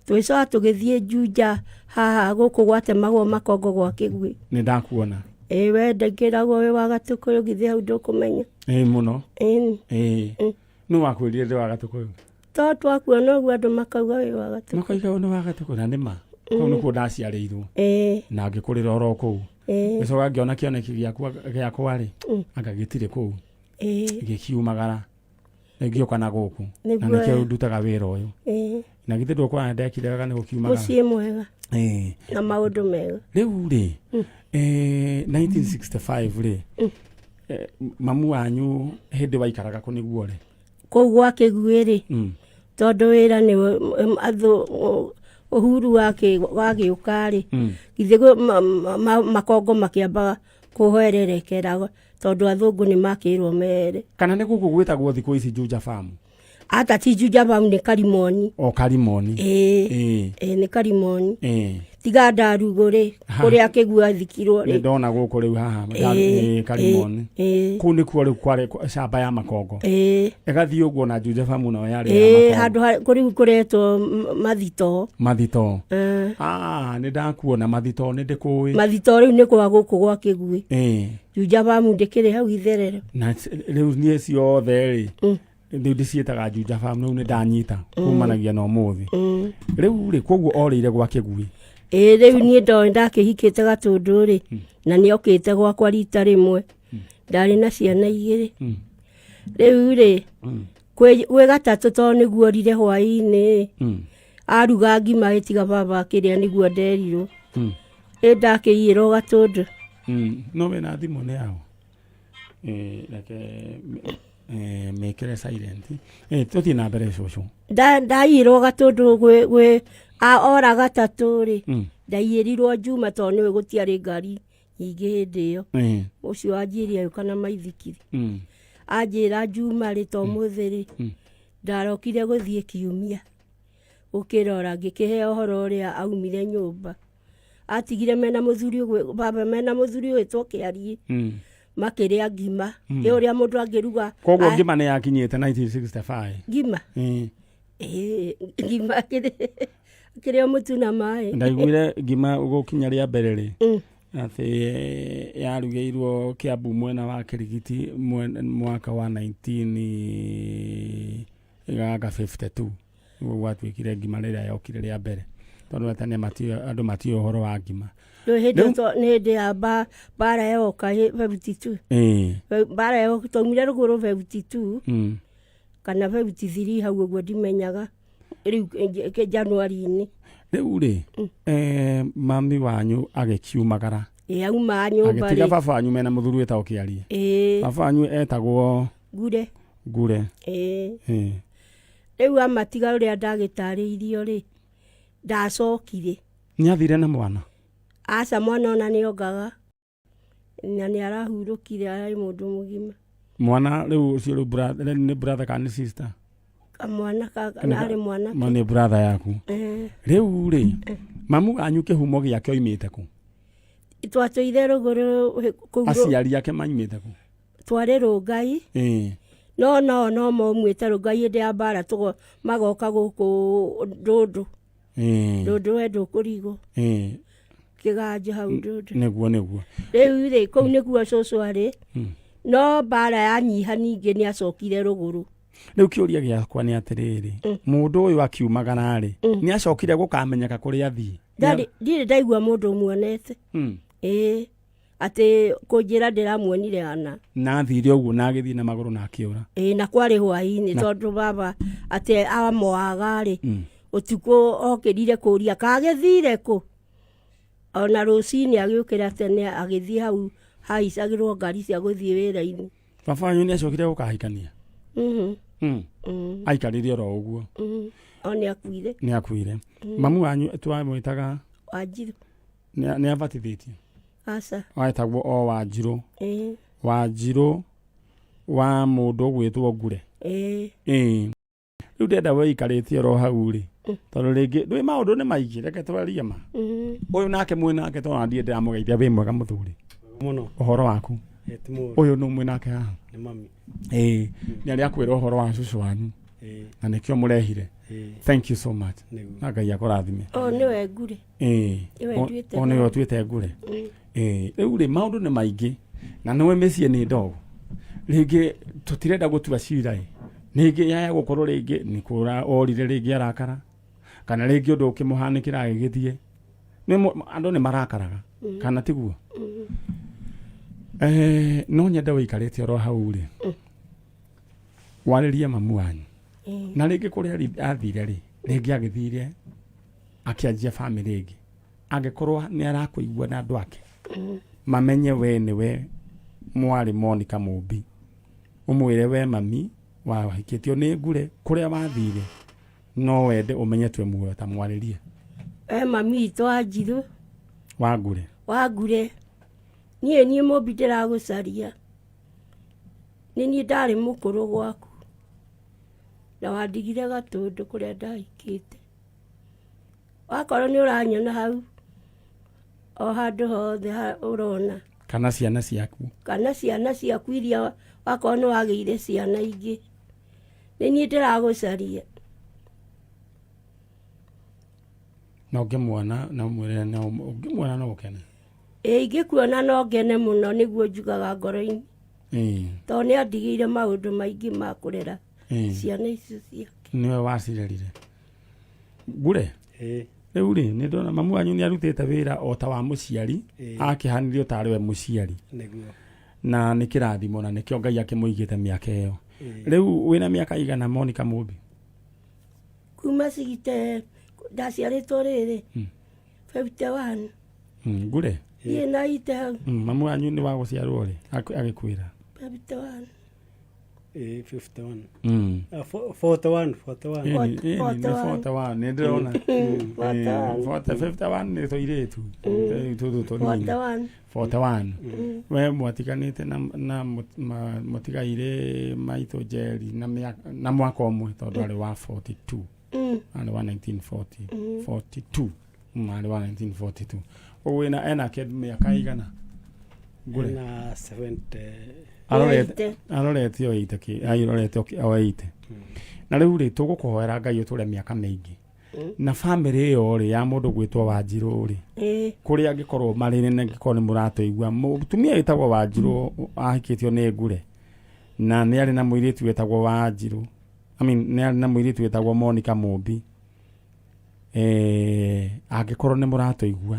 Tũgĩcoka tũgĩthiĩ Juja haha gũkũ gwatemagwo makongo gwa Kĩguĩ. Nĩ ndakuona. Ĩĩ, we ndingĩragwo wĩ wa Gatũkũyũ, githĩ hau ndũkũmenya. Ĩĩ, mũno. Ĩĩ. Ĩĩ. Nũ wakwĩrire ndĩ wa Gatũkũyũ? To twakuona ũguo andũ makauga wĩ wa Gatũkũyũ. Makauga nĩ wa Gatũkũyũ, na nĩ ma. Kũu nĩkuo ndaciarĩirwo na ngĩkũrĩra oro kũu. Ngĩcoka ngĩona kĩoneki gĩakwa gĩakwa rĩ, anga gĩtirĩ kũu, gĩkiumagara ngĩũka na gũkũ na nĩkĩo ndutaga wĩra ũyũ. Na githĩ ndũkuona ndekire wega nĩ gũkiumagara? Mũciĩ mwega na maũndũ mega. Rĩu rĩ, 1965 rĩ, mamu wanyu hĩndĩ waikaraga kũ nĩguo rĩ? Kũu gwa Kĩguĩ rĩ, tondũ wĩra nĩ Uhuru wagĩũka rĩ, githĩ makongo makĩamba kũhwererekera tondũ athũngũ nĩ makĩrwo mere. Kana nĩ gũkũ gwĩtagwo thikũ ici Juja Farm? Ata ti Juja Farm, nĩ Karimoni. O Karimoni. Ĩĩ. Ĩĩ, nĩ Karimoni. Tiga Ndarugũ rĩ, kũrĩa Kĩguũ athikirwo rĩ. Nĩ ndona gũkũ rĩu haha. Ĩĩ, Karimoni. Kũu nĩkuo rĩu kwarĩ camba ya makongo. Ĩgathiĩ ũguo na Juja Farm nayo yarĩ ya makongo. Handũ rĩu kũretwo Mathito. Mathito. Ah, nĩ ndakuona Mathito, nĩ ndĩkũĩ. Mathito rĩu nĩ kwa gũkũ gwa Kĩguĩ. Juja Farm ndĩkĩrĩ hau itherero. Na rĩu niĩ ciothe rĩ, rĩu ndĩciĩtaga Juja Farm, rĩu nĩ ndanyita kumanagia na ũmũthĩ. Rĩu rĩ, koguo orĩire gwa Kĩguĩ. Ĩĩ, rĩu niĩ ndoĩ ndakĩhikĩte Gatũndũ rĩ, na nĩ okĩte gwakwa rita rĩmwe. Ndarĩ na ciana igĩrĩ. Rĩu rĩ, gwĩ gatatũ tondũ nĩguo orire hwaĩ-inĩ, aruga ngima ĩtiga baba akĩrĩa nĩguo nderirwo. Ĩ ndakĩiyĩrwo Gatũndũ. No wĩna thimũ nĩ yaũ? Reke mĩkĩre silent. Tũthiĩ na mbere cũcũ. Ndaiyĩrwo Gatũndũ gwĩ ora gatatũ rĩ, ndaiyĩrirwo Njuma tondũ nĩwe gũtiarĩ ngari nyingĩ hĩndĩ ĩyo. Ũcio wanjĩrire agĩũka na maithikiri. Anjĩra Njuma rĩ, to mũthĩ rĩ, ndarokire gũthiĩ kiumia gũkĩrora, ngĩkĩheo ũhoro ũrĩa aumire nyũmba. Atigire mena mũthuri ũgwe, baba mena mũthuri ũgwĩtwo Kĩariĩ, makĩrĩa ngima. Ĩ ũrĩa mũndũ angĩruga. Koguo ngima nĩ yakinyĩte 1965? Ngima? Ĩĩ, ngima kĩrĩa mũtu na maĩ. Ndaiguire ngima gũkinya rĩa mbere rĩ, atĩ yarugĩirwo Kiambu mwena wa Kĩrigiti mwaka wa 1952. Nĩguo gwatuĩkire ngima rĩrĩa yokire rĩa mbere, tondũ tene andũ matiũĩ ũhoro wa ngima. Nĩ hĩndĩ ya mbara yoka 52. Mbara yoka twaumire rũgũrũ 52 kana 53 hau ũguo ndimenyaga rĩu Januari-inĩ. Rĩu rĩ, mami wanyu agĩkiumagara. Ĩ auma nyũmba rĩ. Agĩtiga baba wanyu mena mũthuri wĩtagwo Kĩariĩ. Baba wanyu etagwo Ngure. Ngure. Ĩĩ. Rĩu amatiga ũrĩa ndagĩtarĩirio rĩ, ndacokire. Nĩ athire na mwana? Aca, mwana ona nĩ ongaga na nĩ arahurũkire, ararĩ mũndũ mũgima. Mwana rĩu ũcio rĩu nĩ brother kana nĩ sister? Kamwana arĩ mwanake. Nĩ brother yaku. Rĩu rĩ, mamu wanyu kĩhumo gĩake oimĩte kũ? Twatũire rũgũrũ kũu. Aciari ake maimĩte kũ? Twarĩ Rũngai. No no no maumĩte Rũngai hĩndĩ ya mbara magoka gũkũ Ndũndũ. Ndũndũ we ndũkũrigwo. Kĩganjo hau Ndũndũ. Nĩguo nĩguo. Rĩu rĩ, kũu nĩguo cũcũ arĩ. No mbara yanyiha ningĩ nĩ acokire rũgũrũ. Rĩu kĩũria gĩakwa nĩ atĩrĩrĩ, mũndũ ũyũ akiumagara rĩ, nĩ acokire gũkamenyeka kũrĩa athiĩ? Ndirĩ ndaigua mũndũ ũmuonete. Ĩĩ, atĩ kũnjĩra ndĩramuonire ana. Na athire ũguo na agĩthiĩ na magũrũ na akĩũra. Ĩĩ, na kwarĩ hwaĩ-inĩ tondũ baba atĩ amoaga rĩ, ũtukũ okĩrire kũria kagĩthire kũ. Ona rũcinĩ agĩũkĩra tene agĩthiĩ hau haicagĩrwo ngari cia gũthiĩ wĩra-inĩ. Baba wanyu nĩ acokire gũkahikania? Aikarire oro ũguo? O nĩ akuire. Nĩ akuire. Mamu wanyu twamwĩtaga? Wanjirũ. Nĩ abatithĩtio? Aca. Wetagwo o Wanjirũ. Wanjirũ wa mũndũ ũgwĩtwo Ngure. Ĩĩ. Rĩu ndĩrenda wĩikarĩtie oro hau rĩ, tondũ rĩngĩ ndũĩ maũndũ nĩ maingĩ, reke twarie ma. Ũyũ nake mwĩ nake tondũ ndiĩ ndĩramũgeithia, wĩ mwega mũthuri? Mũno. Ũhoro waku? Ti mũũru. Ũyũ nũ mwĩ nake haha? Nĩ mami. Ĩĩ, nĩ arĩa akwĩra ũhoro wa cũcũ wanyu. Na nĩkĩo mũrehire. Thank you so much. Nĩguo. Na Ngai akũrathime. O nĩwe Ngure. Ĩĩ. Nĩwe nduĩte O nĩwe ũtuĩte Ngure. Ĩĩ, rĩu rĩ maũndũ nĩ maingĩ na nĩwe mĩciĩ nĩ ndogo. Rĩngĩ tũtirenda gũtua cira ĩ. Rĩngĩ yaya gũkorwo rĩngĩ nĩ kũra orire rĩngĩ arakara kana rĩngĩ ũndũ ũkĩmũhanĩkĩra agĩgĩthiĩ. Nĩ andũ nĩ marakaraga kana tiguo? Eh, no nyende wĩikarĩte oro hau rĩ warĩrie mamu wanyu na rĩngĩ kũrĩa athire rĩ rĩngĩ agĩthire akĩanjia bamĩrĩ ĩngĩ angĩkorwo nĩ arakũigua na andũ ake mamenye we nĩwe mwarĩ Monica Mũmbi ũmwĩre we mami wahikĩtio nĩ ngure kũrĩa wathire no wende ũmenye twĩ muoyo ta mwarĩrie we mami witũ wanjirũ wa ngure wa ngure niĩ niĩ mũmbi ndĩragũcaria nĩ niĩ ndarĩ mũkũrũ gwaku na wandigire gatũndũ kũrĩa ndahikĩte wakorwo nĩ ũranyona hau o handũ hothe ũrona kana ciana ciaku kana ciana ciaku iria wakorwo nĩ wagĩire ciana ingĩ nĩ niĩ ndĩragũcaria na ũngĩmuona na ũmwĩre na ũngĩmuona no ũkene ĩ ingĩkuona no ngene mũno nĩguo njugaga ngoro-inĩ Ĩĩ, tondũ nĩ andigĩire maũndũ maingĩ ma kũrera ĩĩ. ciana icio ciake nĩwe wacirerire ngure Ĩĩ. rĩu rĩ nĩ ndona mamu wanyu nĩ arutĩte wĩra o ta wa mũciari Ĩĩ. akĩhanirio tarĩ we mũciari nĩguo na nĩ kĩrathimo na nĩkĩo ngai akĩmũigĩte mĩaka ĩyo Ĩĩ. rĩu wĩna mĩaka igana Monica Mũmbi kuma cigite ndaciarĩtwo rĩrĩ 51 ngure niĩ na ite hau mamu wanyu nĩ wa gũciarwo rĩ agĩkwĩra 51 Ĩĩ, 51 Mm. Ah, 41 41 Ĩni, ĩni, nĩ 41. 41 nĩ ndĩrona 41. 51 nĩ tũirĩtu tũtũ tũnini 41 41 we mwatiganĩte na na mũtigairĩ maitũ Njeri na mĩaka na mwaka ũmwe tondũ arĩ wa 42 Mm. arĩ wa 1940 42 arĩ wa 1942 ũguo ĩna ena kĩndũ mĩaka igana ngũre na 70 arorete Eighty. arorete o 80 kĩ arorete o 80 na rĩu rĩ tũgũkũhoera Ngai ũtũre mĩaka mĩingĩ na bamĩrĩ ĩyo rĩ ya mũndũ gwĩtwo Wanjirũ rĩ Ĩĩ. kũrĩa angĩkorwo marĩ nene angĩkorwo nĩ mũratũigua mũtumia wĩtagwo Wanjirũ ahikĩtio nĩ Ngure na nĩ arĩ na mũirĩtu wĩtagwo Wanjirũ I mean, nĩ arĩ na mũirĩtu wĩtagwo Monica Mũmbi eh, angĩkorwo nĩ mũratũigua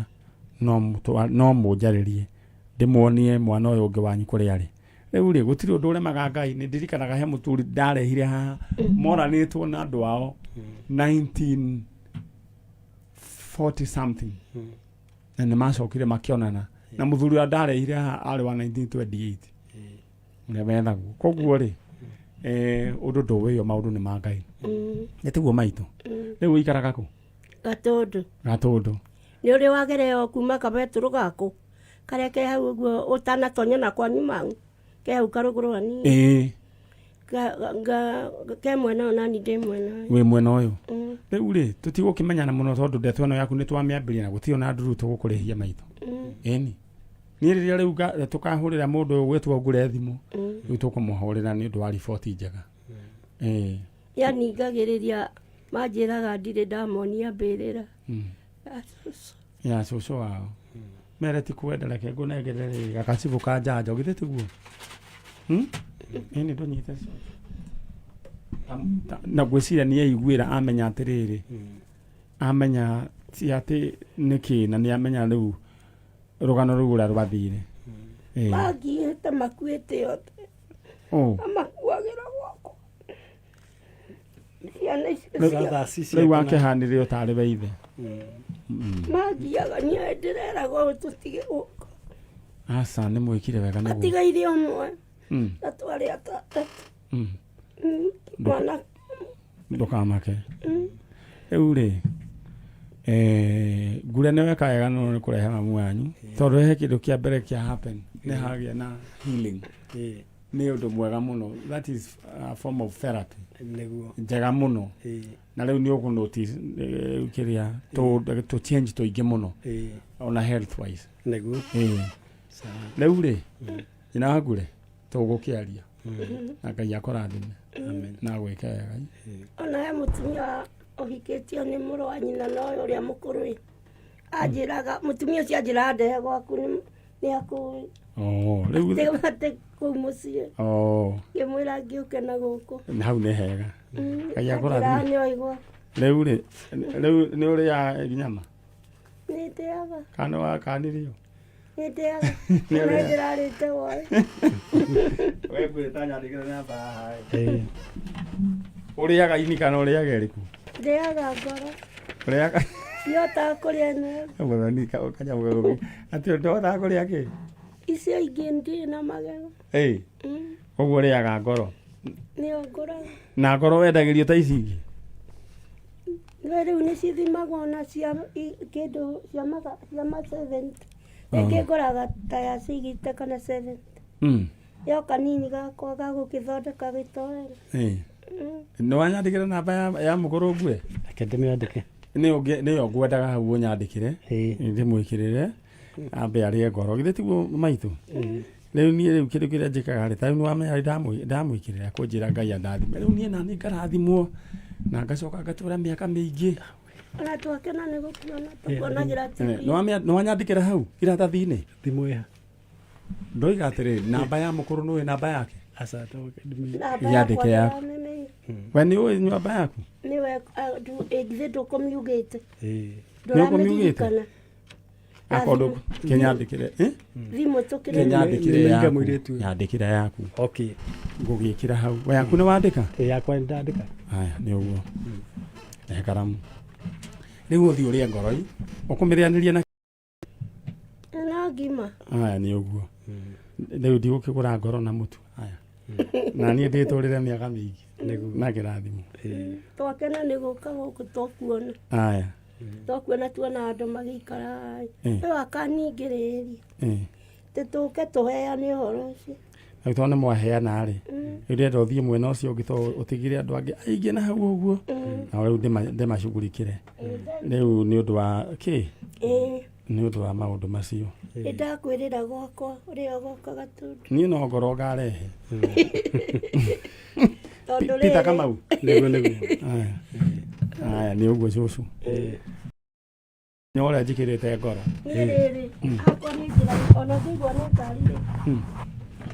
no no mũnjarĩrie ndĩmuonie mwana ũyũ ũngĩ wanyu kũrĩa arĩ rĩu rĩ gũtirĩ ũndũ ũremaga Ngai nĩ ndirikanaga he mũturi ndarehire haha moranĩtwo na andũ ao 1940 something na nĩ macokire makĩonana na mũthuri ũrĩa ndarehire haha arĩ wa 1928 ũrĩa wethagwo koguo rĩ eh, ũndũ ndũwĩo maũndũ nĩ ma Ngai nĩ tiguo maitũ rĩu ũikaraga kũ gatũndũ gatũndũ nĩ ũrĩ wagereo kuma kabetũrũ gaku karĩa ke hau ũguo ũtanatonya na kwanyu mau ke hau karũgũrũ hanini ĩĩ ke mwena ũyũ nani ndĩ mwena ũyũ wĩ mwena ũyũ Mm, rĩu rĩ tũtigũkĩmenyana mũno tondũ ndeto ĩno yaku nĩ twamĩambĩrĩria na gũtirĩ ona nduru tũgũkũrĩhia maitũ ĩni niĩ rĩrĩa rĩu tũkahũrĩra mũndũ ũyũ gwĩtwo ngure thimũ rĩu tũkũmũhũrĩra nĩ ũndũ wa riboti njega ĩĩ yaningagĩrĩria manjĩraga ndirĩ ndamonia mbĩrĩra Ya cũcũ. ya cũcũ wao mere ti kwenda reke ngũnengere rĩ gakacibũ ka njanjo githĩ tiguo ĩni ndũnyite na ngwĩciria nĩ eiguĩra amenya atĩrĩrĩ amenya ti atĩ nĩkĩ na nĩ amenya rĩu rũgano rũu ũrĩa rwathire Ĩĩ. mangiĩte makuĩte othe Ũ. amakuagĩra gwakwa ciana icio cia brothers icio rĩu akĩhanire o tarĩ we ithe mangiaga niĩ ndĩreragwo ũũ tũtige gũka aca nĩ mwĩkire wega nĩguo atigaire ũmwe Mm, na twarĩ atatũ mm. Mwana ndũkamake rĩu rĩ eh, ngure nĩ weka wega no nĩ kũrehe mamu wanyu tondũ he kĩndũ kĩa mbere kĩa happen nĩ hagĩa na healing Ĩĩ, nĩ ũndũ mwega mũno that is a form of therapy nĩguo njega mũno Ĩĩ, na rĩu nĩ ũkũ notice eh, kĩrĩa tũ change tũingĩ mũno ĩĩ, ona health wise nĩguo ĩĩ sawa rĩu rĩ nyina wa ngure tũgũkĩaria na ngai akũrathime amen na gwĩke wega ona he mũtumia ũhikĩtio nĩ mũrũ wa nyina na ũyũ ũrĩa mũkũrũ ĩ anjĩraga mũtumia ũcio anjĩraga ndehe gwaku nĩ akũĩ oh rĩu atĩ kũu mũciĩ oh ngĩmwĩra ngĩũke na gũkũ hau nĩ hega Ngai akũrathime. anjĩraga nĩ oĩ gwaku rĩu rĩ rĩu nĩ ũrĩa nyama Nĩ ndĩaga. Kana nĩ wakanirio? Nĩ ndĩaga. Nĩ Nĩ ũrĩaga? ndĩrarĩte woĩ. We ngwĩta nyandĩkĩre namba haha ĩ. Ĩĩ. Ũrĩaga ini kana ũrĩaga ĩrĩkũ? Ndĩaga ngoro. Ũrĩaga Ndihotaga kũrĩa ĩno. Mũthoni kanyamũ gagũkĩ. Atĩ ndũhotaga kũrĩa kĩ? Icio ingĩ ndirĩ na magego. Ĩĩ. Koguo ũrĩaga ngoro. Nĩyo ngũraga. Na ngoro wendagĩrio ta ici ingĩ? No rĩu nĩ cithimagwo na cia kĩndũ cia maga cia ma 70. Rĩngĩ ngũraga ta ya 60 kana 70. Yo kanini gakwa ga gũkĩthondeka gĩtoero. Ĩĩ. Nĩ wanyandĩkĩra namba ya mũkũrũ ngue? Reke ndĩmĩandĩke. Nĩyo ngwendaga hau ũnyandĩkĩre. Ĩĩ. Ndĩmwĩkĩrĩre ambe arĩe ngoro. Githĩ tiguo maitũ? Rĩu niĩ rĩu kĩndũ kĩrĩa njĩkaga rĩ, ta rĩu nĩwamenya ndamwĩkĩrĩra kũnjĩra Ngai andathime. Rĩu niĩ nani ngarathimwo na ngacoka ngatũra mĩaka mĩingĩ. Ona twakena nĩ gũkuona tũkuonagĩra TV. Nĩwanyandĩkĩra hau iratathi-inĩ? Thimũ ĩha? Ndoiga atĩrĩrĩ, namba ya mũkũrũ nĩũĩ namba yake? Aca, Namba Yandĩke yakwa yaku. ndĩramĩmenya. We nĩũĩ namba yaku? Nĩwe githĩ ndũkũmiugĩte. Ĩĩ. Nĩũkũmiugĩte? Ndũramĩririkana. Akorwo kĩnyandĩkĩre. Thimũ tũkĩrĩ. Kĩnyandĩkĩre Nĩ yaku. mũirĩtu ũyũ. Nyandĩkĩra yaku. Okay. Ngũgĩkĩra hau. We yaku nĩ wandĩka? Ĩĩ yakwa nĩ ndandĩka. Haya, nĩ ũguo. Rehe karamu. Rĩu ũthiĩ ũrĩe ngoroi. Ũkũmĩrĩanĩria na Na ngima. Haya, nĩ ũguo. Rĩu ndigũkĩgũra ngoro na mũtu. Haya. Na niĩ ndĩtũrĩre mĩaka mĩingĩ. Na kĩrathimo. Twakena nĩ gũka gũkũ twakuona. Haya. Twakuona tuona andũ magĩikara. Rĩu akaningĩrĩria. Tũke tũheane ũhoro ũcio. Rĩu tondũ nĩ mwaheana rĩ, rĩu ndĩrenda ũthiĩ mwena ũcio ũngĩ tondũ ũtigire andũ angĩ aingĩ na hau ũguo. Na rĩu ndĩmacugurikĩre. Rĩu nĩ ũndũ wa kĩ? Nĩ ũndũ wa maũndũ macio. Nĩ ndakwĩrĩra gwakwa ũrĩa ũgoka Gatũndũ. Niĩ no ngoro ngarehe. Tondũ Peter rĩrĩ Kamau. Nĩguo nĩguo. Haya, nĩ ũguo cũcũ. Nĩ ũrĩa njĩkĩrĩte ngoro. Niĩ rĩrĩ hakwa nĩ njĩra ona ngĩigua nĩ ngari rĩ.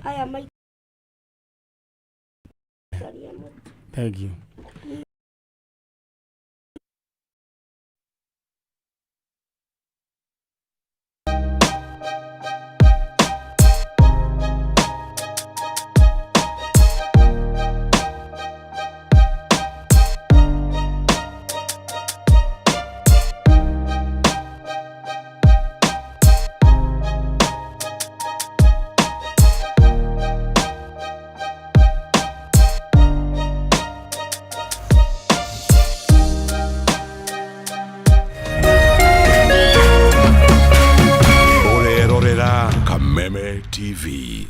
Aya maikaria mũtĩ. Thank you. Ũrerorera Kameme TV.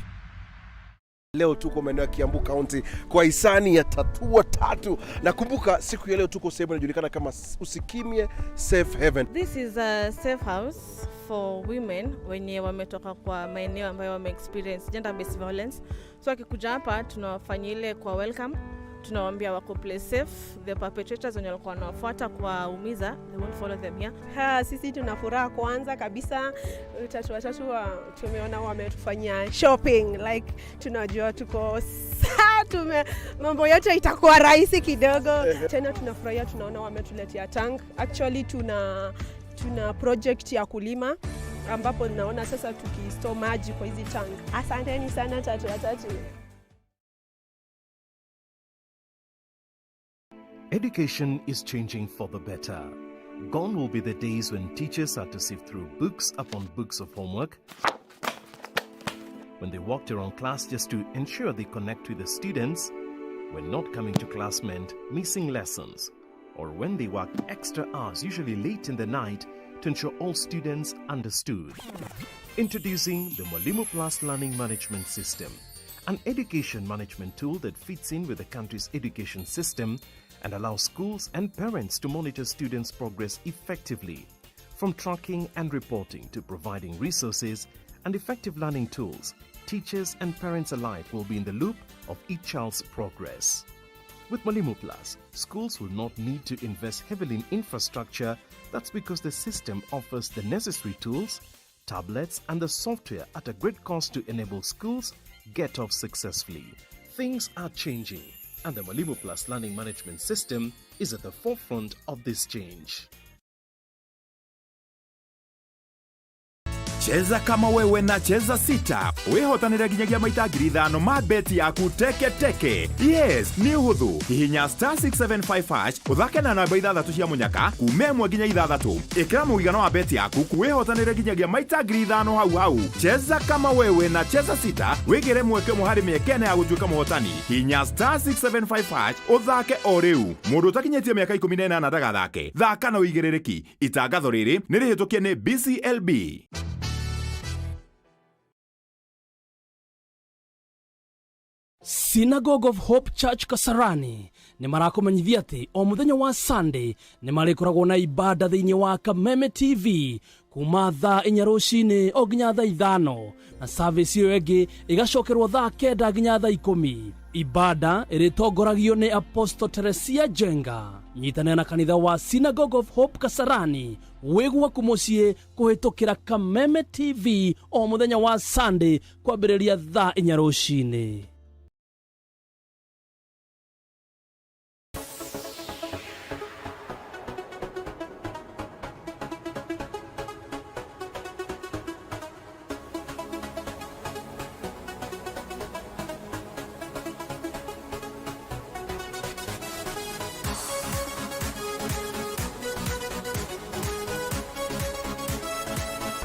Leo tuko maeneo ya Kiambu County kwa hisani ya Tatua Tatu, na kumbuka siku ya leo tuko sehemu inajulikana kama Usikimye Safe Haven. This is a safe house for women wenye wametoka kwa maeneo ambayo wame experience gender based violence. So akikuja hapa tunawafanyia ile kwa welcome, tunawaambia wako place safe, the perpetrators wenye walikuwa wanawafuata kuwaumiza, they won't follow them here. Ha, sisi tuna furaha kwanza kabisa. Tatu watatu tumeona wametufanyia shopping like tunajua tuko saa tume mambo yote itakuwa rahisi kidogo. Tena tunafurahia tunaona wametuletea tank. Actually tuna project ya kulima ambapo naona sasa tukistore maji kwa hizi tank. Asanteni sana Tatu Watatu. Education is changing for the better. Gone will be the days when teachers had to sift through books upon books of homework, when they walked around class just to ensure they connect with the students, when not coming to class meant missing lessons, or when they worked extra hours, usually late in the night, to ensure all students understood. Introducing the Mwalimu Plus Learning Management System, an education management tool that fits in with the country's education system and allows schools and parents to monitor students' progress effectively. From tracking and reporting to providing resources and effective learning tools, teachers and parents alike will be in the loop of each child's progress. With Mwalimu Plus, schools will not need to invest heavily in infrastructure. That's because the system offers the necessary tools, tablets, and the software at a great cost to enable schools get off successfully. Things are changing, and the Mwalimu Plus Learning Management System is at the forefront of this change. Cheza kama wewe na cheza sita wĩhotanĩre nginyagia maita 5,000 ma beti yaku teke teke. Yes, nĩ ũhũthũ. Hihinya star 675 hash ũthake na namba ithathatũ cia mũnyaka kuma ĩmwe nginya ithathatũ. Ĩkĩra mũigana wa beti yaku wĩhotanĩre nginyagia maita 5,000 hau hau. Cheza kama wewe na cheza sita wĩgĩre mweke ũmwe harĩ mĩeke ĩna ya gũtuĩka mũhotani. Hihinya star 675 hash ũthake o rĩu. Mũndũ ũtakinyĩtie mĩaka 18 ndagathake. Thaka na ũigĩrĩrĩki. Itangatho rĩrĩ nĩ rĩhĩtũkie nĩ BCLB. Synagogue of Hope Church Kasarani nĩ marakũmenyithia atĩ o mũthenya wa Sunday nĩ marĩkoragwo na ibada thĩinĩ wa Kameme TV kuma thaa 4 rũcinĩ o nginya thaa 5 na service ĩyo ĩngĩ ĩgacokerwo thaa 9 nginya thaa 10. Ibada ĩrĩtongoragio nĩ Apostle Teresia Jenga. Nyitanĩra na kanitha wa Synagogue of Hope Kasarani wĩ gwaku mũciĩ kũhĩtũkĩra Kameme TV o mũthenya wa Sunday kwambĩrĩria thaa 4 rũcinĩ.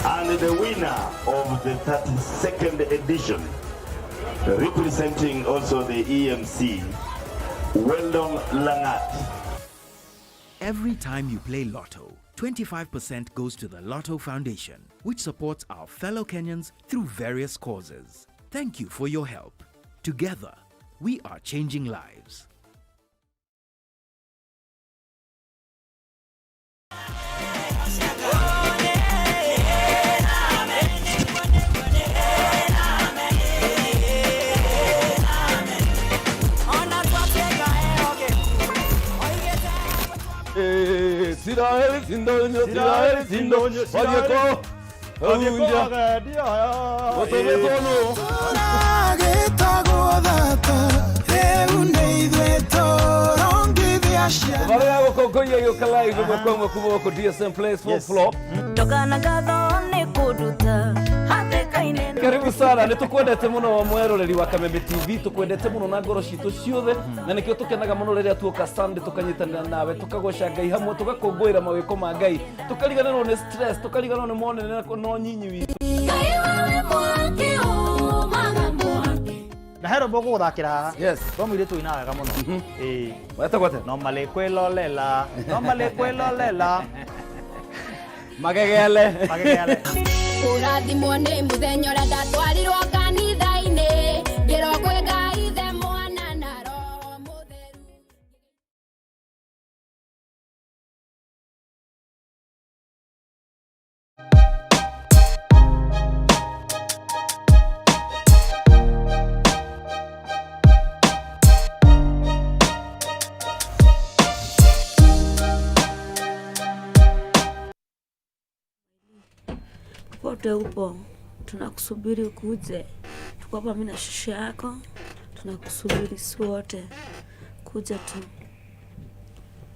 And the winner of the 32nd edition, representing also the EMC, Weldon Langat. Every time you play Lotto, 25% goes to the Lotto Foundation, which supports our fellow Kenyans through various causes. Thank you for your help. Together, we are changing lives. Barĩa gũkũngũiya gĩũka live ĩmwe kwa ĩmwe kuma gũkũ DSM Place fourth floor. Ndogana ngatho nĩ kũnduta hatĩka-inĩ. Karibu sana, nĩ tũkwendete mũno mweroreri wa Kameme TV, tũkwendete mũno na ngoro citũ ciothe, na nĩkĩo tũkenaga mũno rĩrĩa tuoka Sunday tũkanyitanĩra nawe, tũkagoca Ngai hamwe, tũgakũngũĩra mawĩko ma Ngai, tũkariganĩrwo nĩ stress, tũkariganĩrwo nĩ monene na nyinyi witũ. Ngai wewe mwaki umaga mwaki. Na he rwĩmbo ngũgũthakĩra haha. Yes. Rwa mũirĩtu ũinaga wega mũno. Ĩĩ. Wetagwo atĩa? No malĩkwĩlolela, no malĩkwĩlolela. Magegele. Magegele. Kũrathimwo nĩ mũthenya ũrĩa ndatwarirwo kanitha-inĩ ngĩrwo kwĩ Ngai Ithe Mwana na Roho Mũtheru. Popote upo, tunakusubiri ukuje. Tuko hapa mimi na shushu yako, tunakusubiri si wote, kuja tu.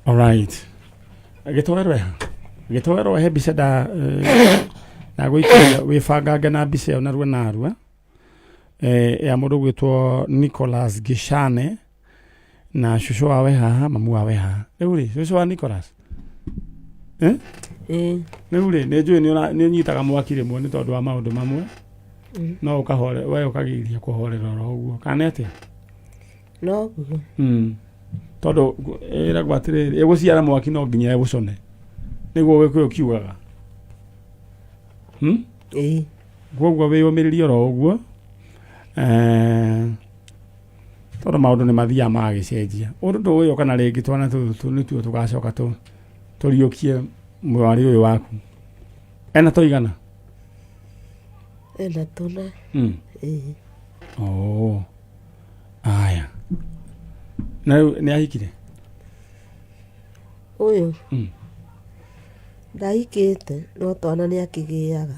Alright. Gĩtoero eha gĩtoero he mbica nda ndagũikĩria wĩbangange na mbica ĩyo narua narua ya mũndũ ũgwĩtwo Nicholas Gishane na cũcũ wawe haha mamu wawe haha. Rĩu rĩ cũcũ wa Nicholas rĩu rĩ nĩ njũĩ nĩ ũnyitaga mwaki rĩmwe nĩ tondũ wa maũndũ mamwe no ũkahore we ũkageria kũhorera oro ũguo kana nĩ atĩa? Noguo. Tondũ ĩragwo atĩrĩrĩ ĩgũciara mwaki no nginya ĩgũcone nĩguo Gĩkũyũ kiugaga. Ĩĩ. Koguo wĩyũmĩrĩrie oro ũguo tondũ maũndũ nĩ mathiaga magagĩcenjia. Ũndũ ndũĩ kana rĩngĩ twana tũtũ nĩtuo tũgacoka tũriũkie mwarĩ ũyũ waku. Ena tũigana? Ena tũna. Ĩĩ. Oh. Aya. Na rĩu nĩ ahikire? Ũyũ? Ndahikĩte no twana nĩ akĩgĩaga.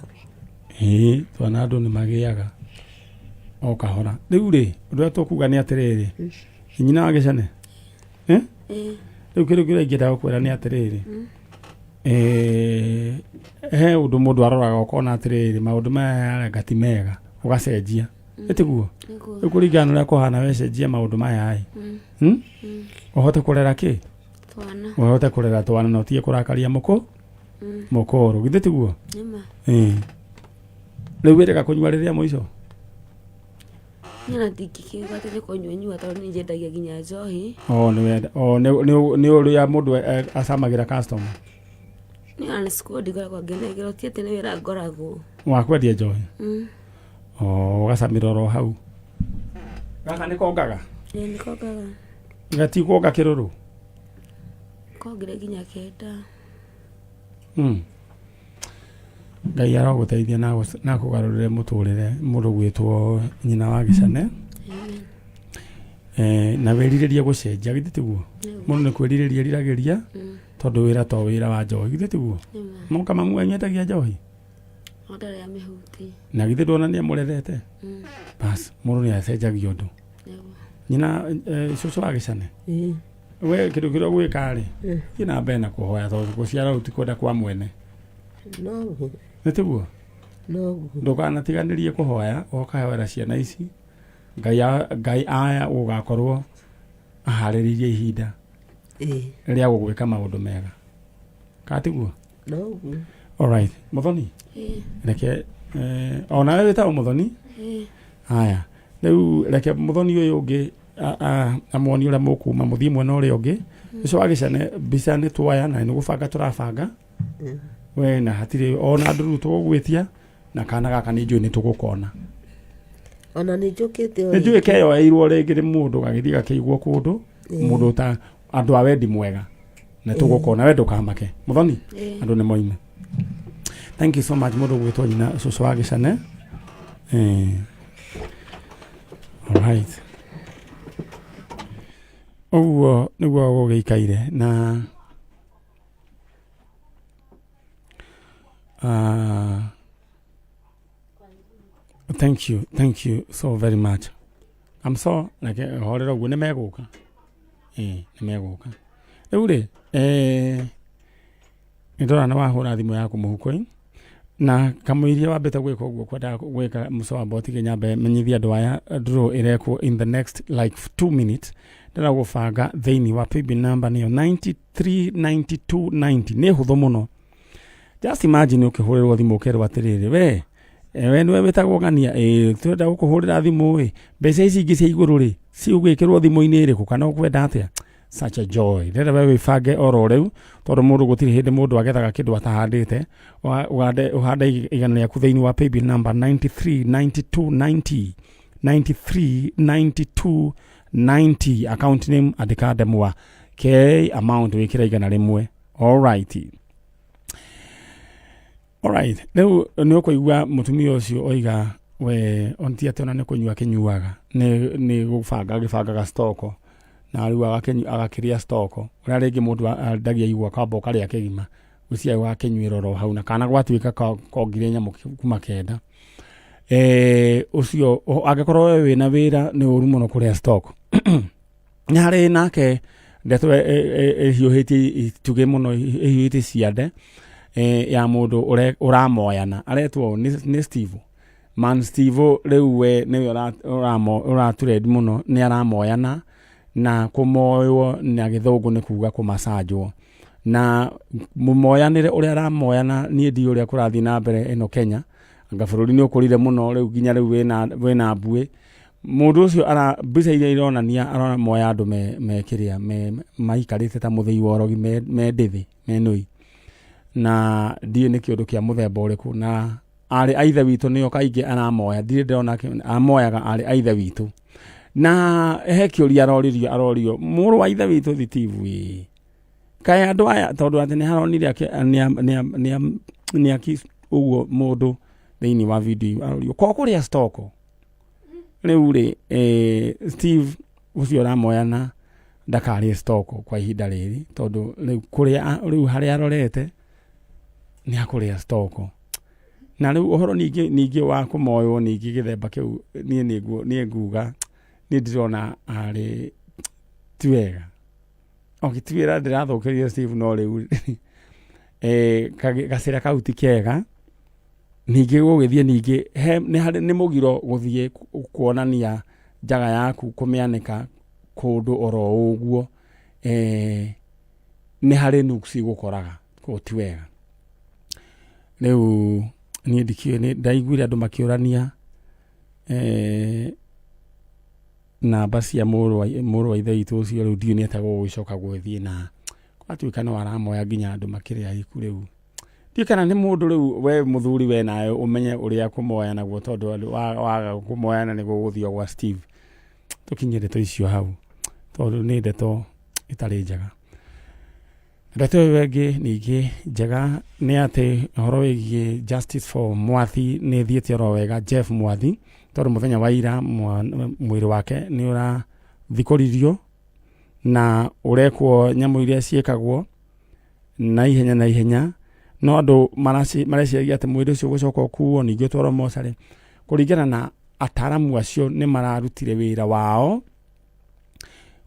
Ĩĩ, twana andũ nĩ magĩaga o kahora. Rĩu rĩ, ũndũ ũrĩa tũkuga nĩ atĩrĩrĩ, nyina wa Gĩcane? Ĩĩ. Rĩu kĩndũ kĩrĩa ingĩenda gũkwĩra nĩ atĩrĩrĩ, Eh, he ũndũ mũndũ aroraga ũkona atĩrĩrĩ maũndũ maya areka ti mega ũgacenjia ĩtiguo Nĩguo. rĩu kũringana na ũrĩa kũhana wecenjia maũndũ maya ĩ Mm. Hmm? Mm. ũhote kũrera kĩ Twana. ũhote kũrera twana na ũtige kũrakaria mũkũ Mm. mũkũrũ githĩ tiguo Nĩma. Ĩĩ. rĩu wĩrĩga kũnyua rĩrĩa mũico Niĩ ona ndingĩkiuga atĩ nĩ kũnyua nyua tondũ niĩ nyendagia nginya njohi. o nĩ wenda o nĩ ũrĩa mũndũ acamagĩra customer Niĩ ona nĩ cukuru ndingoragwo ngenengerwo ti atĩ nĩ wĩra ngoragwo. wa kwendia njohi Mm. o ũgacamĩra oro hau gaka nĩ kongaga Ĩĩ nĩ kongaga. gatikwonga kĩrũrũ Kongire nginya kenda. Ngai arogũteithia na na akũgarũrĩre mũtũrĩre mũndũ gwĩtwo nyina wa gĩcane eh, na wĩrirĩrie gũcenjia githĩ tiguo mũndũ nĩ kwĩrirĩria eriragĩria tondũ wĩra to wĩra wa njohi githĩ tiguo moka mamu wanyu endagia njohi No ndarĩ amĩhuti. na githĩ ndwona nĩ amũrerete Mm. bas mũndũ nĩ acenjagia ũndũ Nĩguo. nyina eh, cũcũ wa gĩcane Ĩĩ. we kĩndũ kĩrĩa ũgwĩka rĩ Mm. thiĩ na mbere na kũhoya tondũ gũciara rĩu ti kwenda kwa mwene Noguo. nĩ tiguo Noguo. ndũkanatiganĩrie kũhoya ũkahoera ciana ici ngai ngai aya ũgakorwo aharĩrĩirie ihinda Ĩĩ. rĩa gũgwĩka maũndũ mega katiguo Noguo. alright mũthoni Ĩĩ. reke eh, onawe wĩtagwo mũthoni Ĩĩ. haya rĩu reke mũthoni ũyũ ũngĩ amuonie ũrĩa mũkuma mũthiĩ mwena ũrĩa ũngĩ ũcio wa gĩcane mbica nĩ tuoya na nĩ gũbanga tũrabanga we na hatirĩ ona ndũru tũgũgwĩtia na kana gaka nĩ njũĩ nĩ tũgũkona Ona nĩ njũkĩte o nĩ njũĩ rĩngĩ. keyoeirwo rĩngĩ nĩ mũndũ gagĩthiĩ gakĩigwo kũndũ Ĩĩ. mũndũ ta andũ a wendi mwega na tũgũkona we ndũkamake mũthoni Ĩĩ. andũ nĩ moime thank you so much mũndũ gwĩtwo nyina cũcũ wa gĩcane Eh. alright ũguo nĩguo gũgĩikaire na uh, thank you thank you so very much I'm so reke horera ũguo nĩ megũka ĩĩ nĩ megũka rĩu rĩ eh, nĩ ndona nĩ wahũra thimũ yaku mũhuko-inĩ na kamũiria wambĩte gwĩka ũguo kwendaga gwĩka mũco wa mboti nyambe menyithia andũ aya draw ĩrekwo in the next like 2 minutes ndĩrenda gũbanga thĩinĩ wa paybill number nĩyo 939290 nĩ hũthũ mũno just imagine ũkĩhũrĩrwo thimũ ũkerwo atĩrĩrĩ we eh, we nĩwe wĩtagwo ng'ania ĩĩ tũrenda gũkũhũrĩra thimũ ĩ mbeca ici ingĩ cia igũrũ rĩ cigwĩkĩrwo thimũ-inĩ ĩrĩkũ kana ũkwenda atĩa such a joy ndĩrenda we wĩbange oro rĩu tondũ mũndũ gũtirĩ hĩndĩ mũndũ agethaga kĩndũ atahandĩte ũhande ũhande igana rĩaku thĩinĩ wa paybill number 939290 939290 account name andĩka ndemwa k amount wĩkĩra 100 alright alright rĩu nĩ ũkũigua mũtumia ũcio oiga we onti atĩ ona nĩ kũnyua akĩnyuaga nĩ nĩ gũbanga agĩbangaga stoko na rĩu agakĩrĩa stoko ũrĩa rĩngĩ mũndũ endagia igwa kwamba ũkarĩa kĩgima gwĩciria ũgakĩnyuĩra oro hau na kana gwatuĩka kongire nyamũ kuma kenda eh, ũcio angĩkorwo we wĩna wĩra nĩ ũru mũno kũrĩa stock nĩ harĩ nake ndeto ĩhiũhĩtie itugĩ mũno ĩhiũhĩtie ciande eh, ya mũndũ ũramoyana aretwo nĩ Steve man Steve rĩu we nĩwe ũraturendi mũno nĩ aramoyana na kũmoywo na gĩthũngũ nĩ kuga kũmacanjwo na mũmoyanĩre ũrĩa aramoyana niĩ ndiũĩ ũrĩa kũrathiĩ na mbere ĩno Kenya anga bũrũri nĩ ũkũrire mũno rĩu nginya rĩu wĩna mbuĩ mũndũ ũcio ara mbica iria ironania aramoya andũ me kĩrĩa me maikarĩte ta mũthĩi wa ũrogi me ndĩthĩ me nũi na ndiũĩ nĩ kĩũndũ kĩa mũthemba ũrĩkũ na arĩ a ithe witũ nĩo kaingĩ aramoya ndirĩ ndĩrona amoyaga arĩ a ithe witũ na he kĩũria aroririo arorio mũrũ wa ithe witũ Thitibu ĩ kaĩ andũ aya tondũ atĩ nĩ haronire nĩ aki ũguo mũndũ thĩinĩ wa video arorio ko kũrĩa stoko rĩu rĩ eh, Steve ũcio ũramoyana ndakarĩe stoko kwa ihinda rĩrĩ tondũ rĩu kũrĩa rĩu harĩa arorete nĩ akũrĩa stoko na rĩu ũhoro ningĩ wa kũmoywo ningĩ gĩthemba kĩu niĩ niĩ nguga niĩ ndĩrona arĩ ti wega okay ti wĩra ndĩrathũkĩria Steve no rĩu Eh, gacĩra kau ti kega. Ningĩ gũgĩthiĩ ningĩ he nĩ harĩ nĩ mũgiro gũthiĩ kuonania njaga yaku kũmĩanĩka kũndũ oro ũguo. Eh, nĩ harĩ nuksi gũkoraga koguo ti wega. Rĩu niĩ ndikĩũĩ nĩ ndaiguire andũ makĩũrania eh, namba cia mũrũ wa ithe witũ ũcio rĩu ndiũĩ nĩ atĩa gũgũcoka gũgĩthiĩ na gwatuĩka no aramoya nginya andũ makĩrĩ ahiku rĩu. Ndiũĩ kana nĩ mũndũ rĩu we mũthuri we nawe ũmenye ũrĩa kũmoya naguo tondũ andũ waga kũmoya na nĩguo gũthiĩ gwa Steve. Tũkinyie ndeto icio hau tondũ nĩ ndeto ĩtarĩ njega. Ndeto ĩyo ĩngĩ ningĩ njega nĩ atĩ ũhoro wĩgiĩ Justice for Mwathi nĩ ĩthiĩte oro wega Jeff Mwathi tondũ mũthenya wa ira mwĩrĩ wake nĩ ũrathikũririo na ũrekwo nyamũ iria ciĩkagwo na ihenya na ihenya no andũ mareciragia atĩ mwĩrĩ ũcio ũgũcoka ũkuo ningĩ ũtwarwo mocarĩ. Kũringana na ataramu acio nĩ mararutire wĩra wao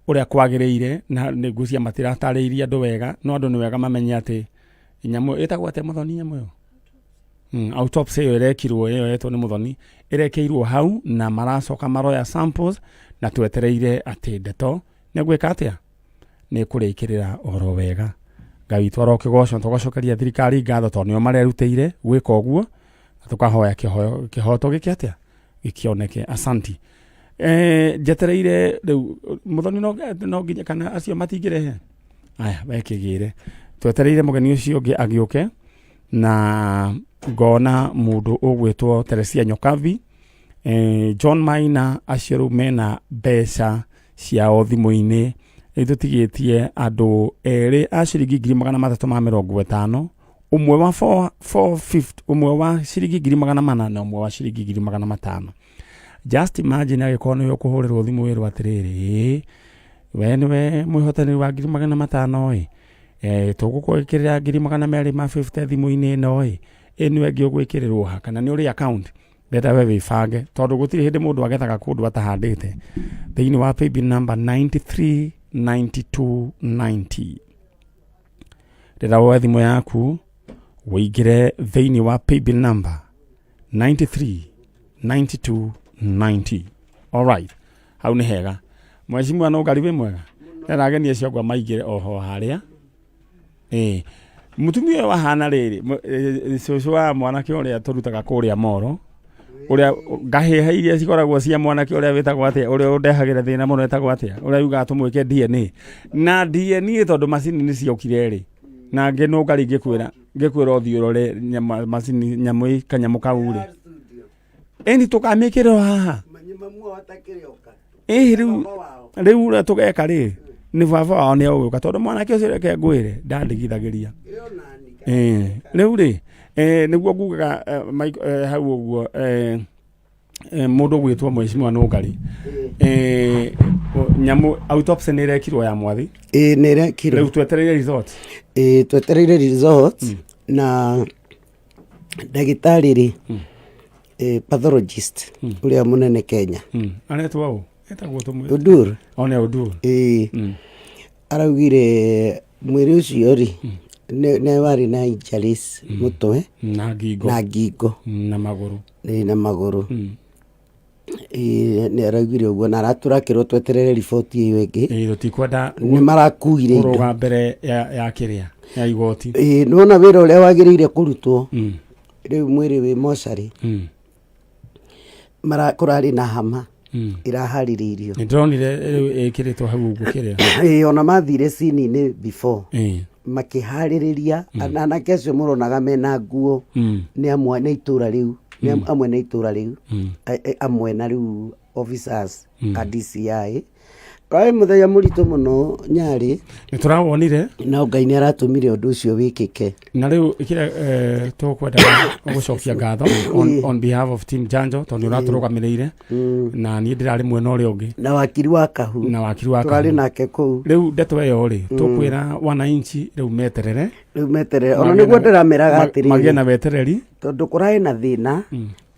ũrĩa kwagĩrĩire na nĩ ngwĩciria matiratarĩirie andũ wega no andũ nĩ wega mamenye atĩ nyamũ ĩtagwo atĩa Mũthoni nyamũ ĩyo? Autopsy ĩyo ĩrekirwo ĩyo yetwo nĩ Mũthoni ĩrekĩirwo hau na maracoka maroya samples na twetereire atĩ ndeto nĩ gwĩka atĩa nĩ kũrĩkĩrĩra oro wega. Ngai witũ arokĩgocwo na tũgacokeria thirikari ngatho tondũ nĩo marerutĩire gwĩka ũguo na tũkahoya kĩhoto gĩke atĩa gĩkĩoneke. Asanti. Njetereire rĩu Mũthoni no nginya kana acio matingĩrehe aya we kĩgĩre twetereire mũgeni ũcio ũngĩ agĩũke na ngona mũndũ ũgwĩtwo Teresia Nyokabi, John Maina acio rĩu mena mbeca ciao thimũ-inĩ. Rĩu tũtigĩtie andũ erĩ a ciringi ngiri magana matatũ ma mĩrongo ĩtano, ũmwe wa four, four fifty, ũmwe wa ciringi ngiri magana mana na ũmwe wa ciringi ngiri magana matano. Just imagine angĩkorwo nĩwe ũkũhũrĩrwo thimũ wĩrwo atĩrĩrĩ, we nĩwe mwĩhotanĩri wa ngiri magana matano ĩ, tũgũkwĩkĩrĩra ngiri magana merĩ ma 50 thimũ-inĩ ĩno ĩ, ĩ nĩwe ĩngĩ ũgwĩkĩrĩrwo ha, kana nĩ ũrĩ account ndenda we wĩbange tondũ gũtirĩ hĩndĩ mũndũ agethaga kũndũ atahandĩte. Thĩinĩ wa paybill number 939290 ndĩra woe thimũ yaku ũingĩre thĩinĩ wa paybill number 939290. Alright, hau nĩ hega. Mheshimiwa no ngari wĩ mwega ndĩra ageni acio akwa maingĩre oho harĩa. Mũtumia ũyũ ahana rĩrĩ, cũcũ wa mwanake ũrĩa tũrutaga kũrĩa moro, ũrĩa ngahĩha iria cikoragwo cia mwanake ũrĩa wĩtagwo atĩa, ũrĩa ũndehagĩra thĩna mũno etagwo atĩa, ũrĩa yugaga tũmwĩke DNA. Na DNA tondũ macini nĩ ciokire rĩ, na ngĩnũnga rĩ ngĩkwĩra ũthiĩ ũrore macini nyamũ kanyamũ kau rĩ. Ĩni tũkamĩkĩrĩrwo haha. Ĩĩ rĩu ũrĩa tũgeka rĩ, nĩ baba wao nĩ egũgĩũka tondũ mwanake ũcio reke ngwĩre ndandigithagĩria. Rĩu rĩ, nĩguo ngugaga hau ũguo mũndũ ũgwĩtwo Mheshimiwa Nũngari. Nyamũ autopsy nĩ ĩrekirwo ya Mwathi. Ĩĩ nĩ ĩrekirwo. Rĩu twetereire results. Ĩĩ twetereire results na ndagĩtarĩ rĩ, pathologist ũrĩa mũnene Kenya. Aretwo ũ? Etagwo tũmwĩte. Odur. O nĩ Odur. Ĩĩ. Araugire mwĩrĩ ũcio rĩ, nĩ warĩ na injuries mũtwe na ngingo. Na ngingo. Na magũrũ. Ĩĩ, na magũrũ. Ĩĩ, nĩ araugire ũguo na aratũrakĩrwo tweterere riboti ĩyo ĩngĩ. Ĩĩ, tũtikwenda Nĩ marakuire indo. kũrũga mbere ya kĩrĩa, ya igoti. Ĩĩ, nĩwona wĩra ũrĩa wagĩrĩire kũrutwo. Rĩu mwĩrĩ wĩ mocarĩ. Kũrarĩ na hama ĩraharĩrĩirio. Nĩ ndĩronire rĩu ĩkĩrĩtwo hau ũguo kĩrĩa. Ĩĩ, ona mathire cini-inĩ before. Makĩharĩrĩria, anake acio mũronaga mena nguo nĩ amwe nĩ itũra rĩu, nĩ amwe nĩ itũra rĩu, amwe na rĩu officers a DCI. Warĩ mũthenya mũritũ mũno Nyarĩ. Nĩ tũrawonire. No Ngai nĩ aratũmire ũndũ ũcio wĩkĩke. Na rĩu kĩrĩa tũkwenda gũcokia ngatho on behalf of Team Janjo tondũ nĩ ũratũrũgamĩrĩire na niĩ ndĩrarĩ mwena ũrĩa ũngĩ. Na wakiri wa Kahu. Na wakiri wa Tũrarĩ Kahu. nake kũu. Rĩu ndeto ĩyo rĩ, tũkwĩra wananchi rĩu meterere. Rĩu meterere. Ona nĩguo ndĩrameraga atĩrĩrĩ. Magĩe na wetereri. Tondũ kũrarĩ na thĩna.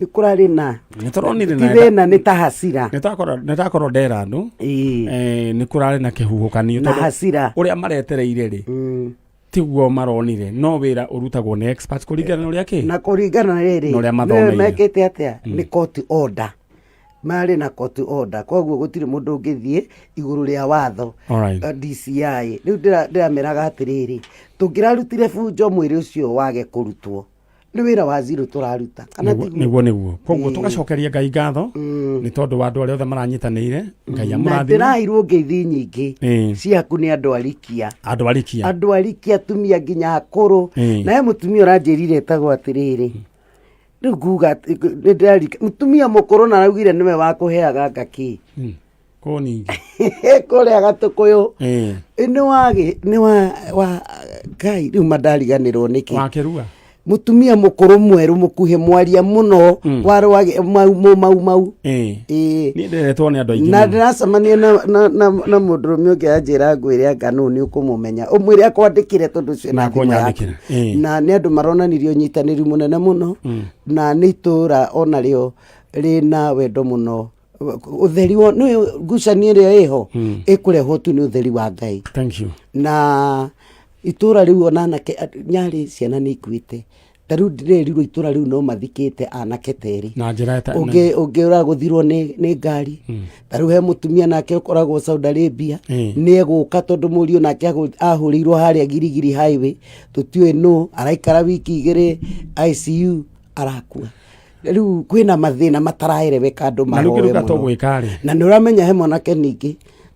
Nĩ kũrarĩ na Nĩ tũronire ti na thĩna, nĩ ta hasira. Nĩ takorwo ndera andũ. Nĩ kũrarĩ na kĩhuhũkanio Na tondũ hasira. Ũrĩa maretereire rĩ. Tiguo maronire no wĩra ũrutagwo nĩ experts kũringana na ũrĩa kĩ Na kũringana na rĩrĩ, Na ũrĩa nĩwe mathomeire. mekĩte atĩa? Nĩ court order, marĩ na court order, koguo gũtirĩ mũndũ ũngĩthiĩ igũrũ rĩa watho. Alright. DCI rĩu ndĩrameraga atĩrĩrĩ, tũngĩrarutire bunjo mwĩrĩ ũcio wage kũrutwo, nĩ wĩra wa zero tũraruta kana tiguo? Nĩguo nĩguo, koguo tũgacokeria Ngai ngatho nĩ tondũ wa andũ arĩa othe maranyitanĩire. Ngai Na amũrathime. ndĩraheirwo ngeithi nyingĩ ciaku nĩ andũ arikia. Andũ arikia. Andũ arikia, atumia nginya akũrũ. Na he mũtumia ũranjĩrire etagwo atĩrĩrĩ, rĩu nguga nĩ ndĩrarika mũtumia mũkũrũ na araugire nĩwe wakũheaga ngakĩ. Kũ ningĩ? Kũrĩa Gatũkũyũ. Nĩ wagĩ nĩ wa wa Ngai, rĩu mandariganĩrwo nĩkĩ. Wakĩrua. Mũtumia mũkũrũ mwerũ mũkuhĩ mwaria mũno wa rwagĩ mau mau mau mau. Niĩ ndĩretwo nĩ andũ aingĩ Na mũno. ndĩracemania na mũndũrũme ũngĩ anjĩra ngwĩre anga nũ nĩ ũkũmũmenya, ũmwĩre akwandĩkĩre tondũ ũcio na thimũ yaku. Nakũnyandĩkĩra. Na nĩ andũ maronanirie ũnyitanĩri mũnene mũno, na nĩ itũũra onarĩo rĩna wendo mũno. Ũtheri wa nĩ ngucanio ĩrĩa ĩho ĩkũrehwo tu nĩ ũtheri wa Ngai. Thank you. Na itũũra rĩu ona anake nyarĩ ciana nĩ ikuĩte, ta rĩu ndĩrerirwo itũũra rĩu no mathikĩte anake terĩ. Na njĩra ũngĩ ũngĩ ũragũthirwo nĩ ngari. Ta rĩu he mũtumia nake ũkoragwo Saudi Arabia, nĩ egũka tondũ mũriũ nake ahũrĩirwo harĩa Girigiri Highway, tũtiũĩ nũ araikara wiki 2 ICU arakua. Rĩu kwĩna mathĩna mataraereweka, andũ Na rĩu mahoe kĩrĩa mũno. tũgwĩka rĩ? Na nĩ ũramenya he mwanake ningĩ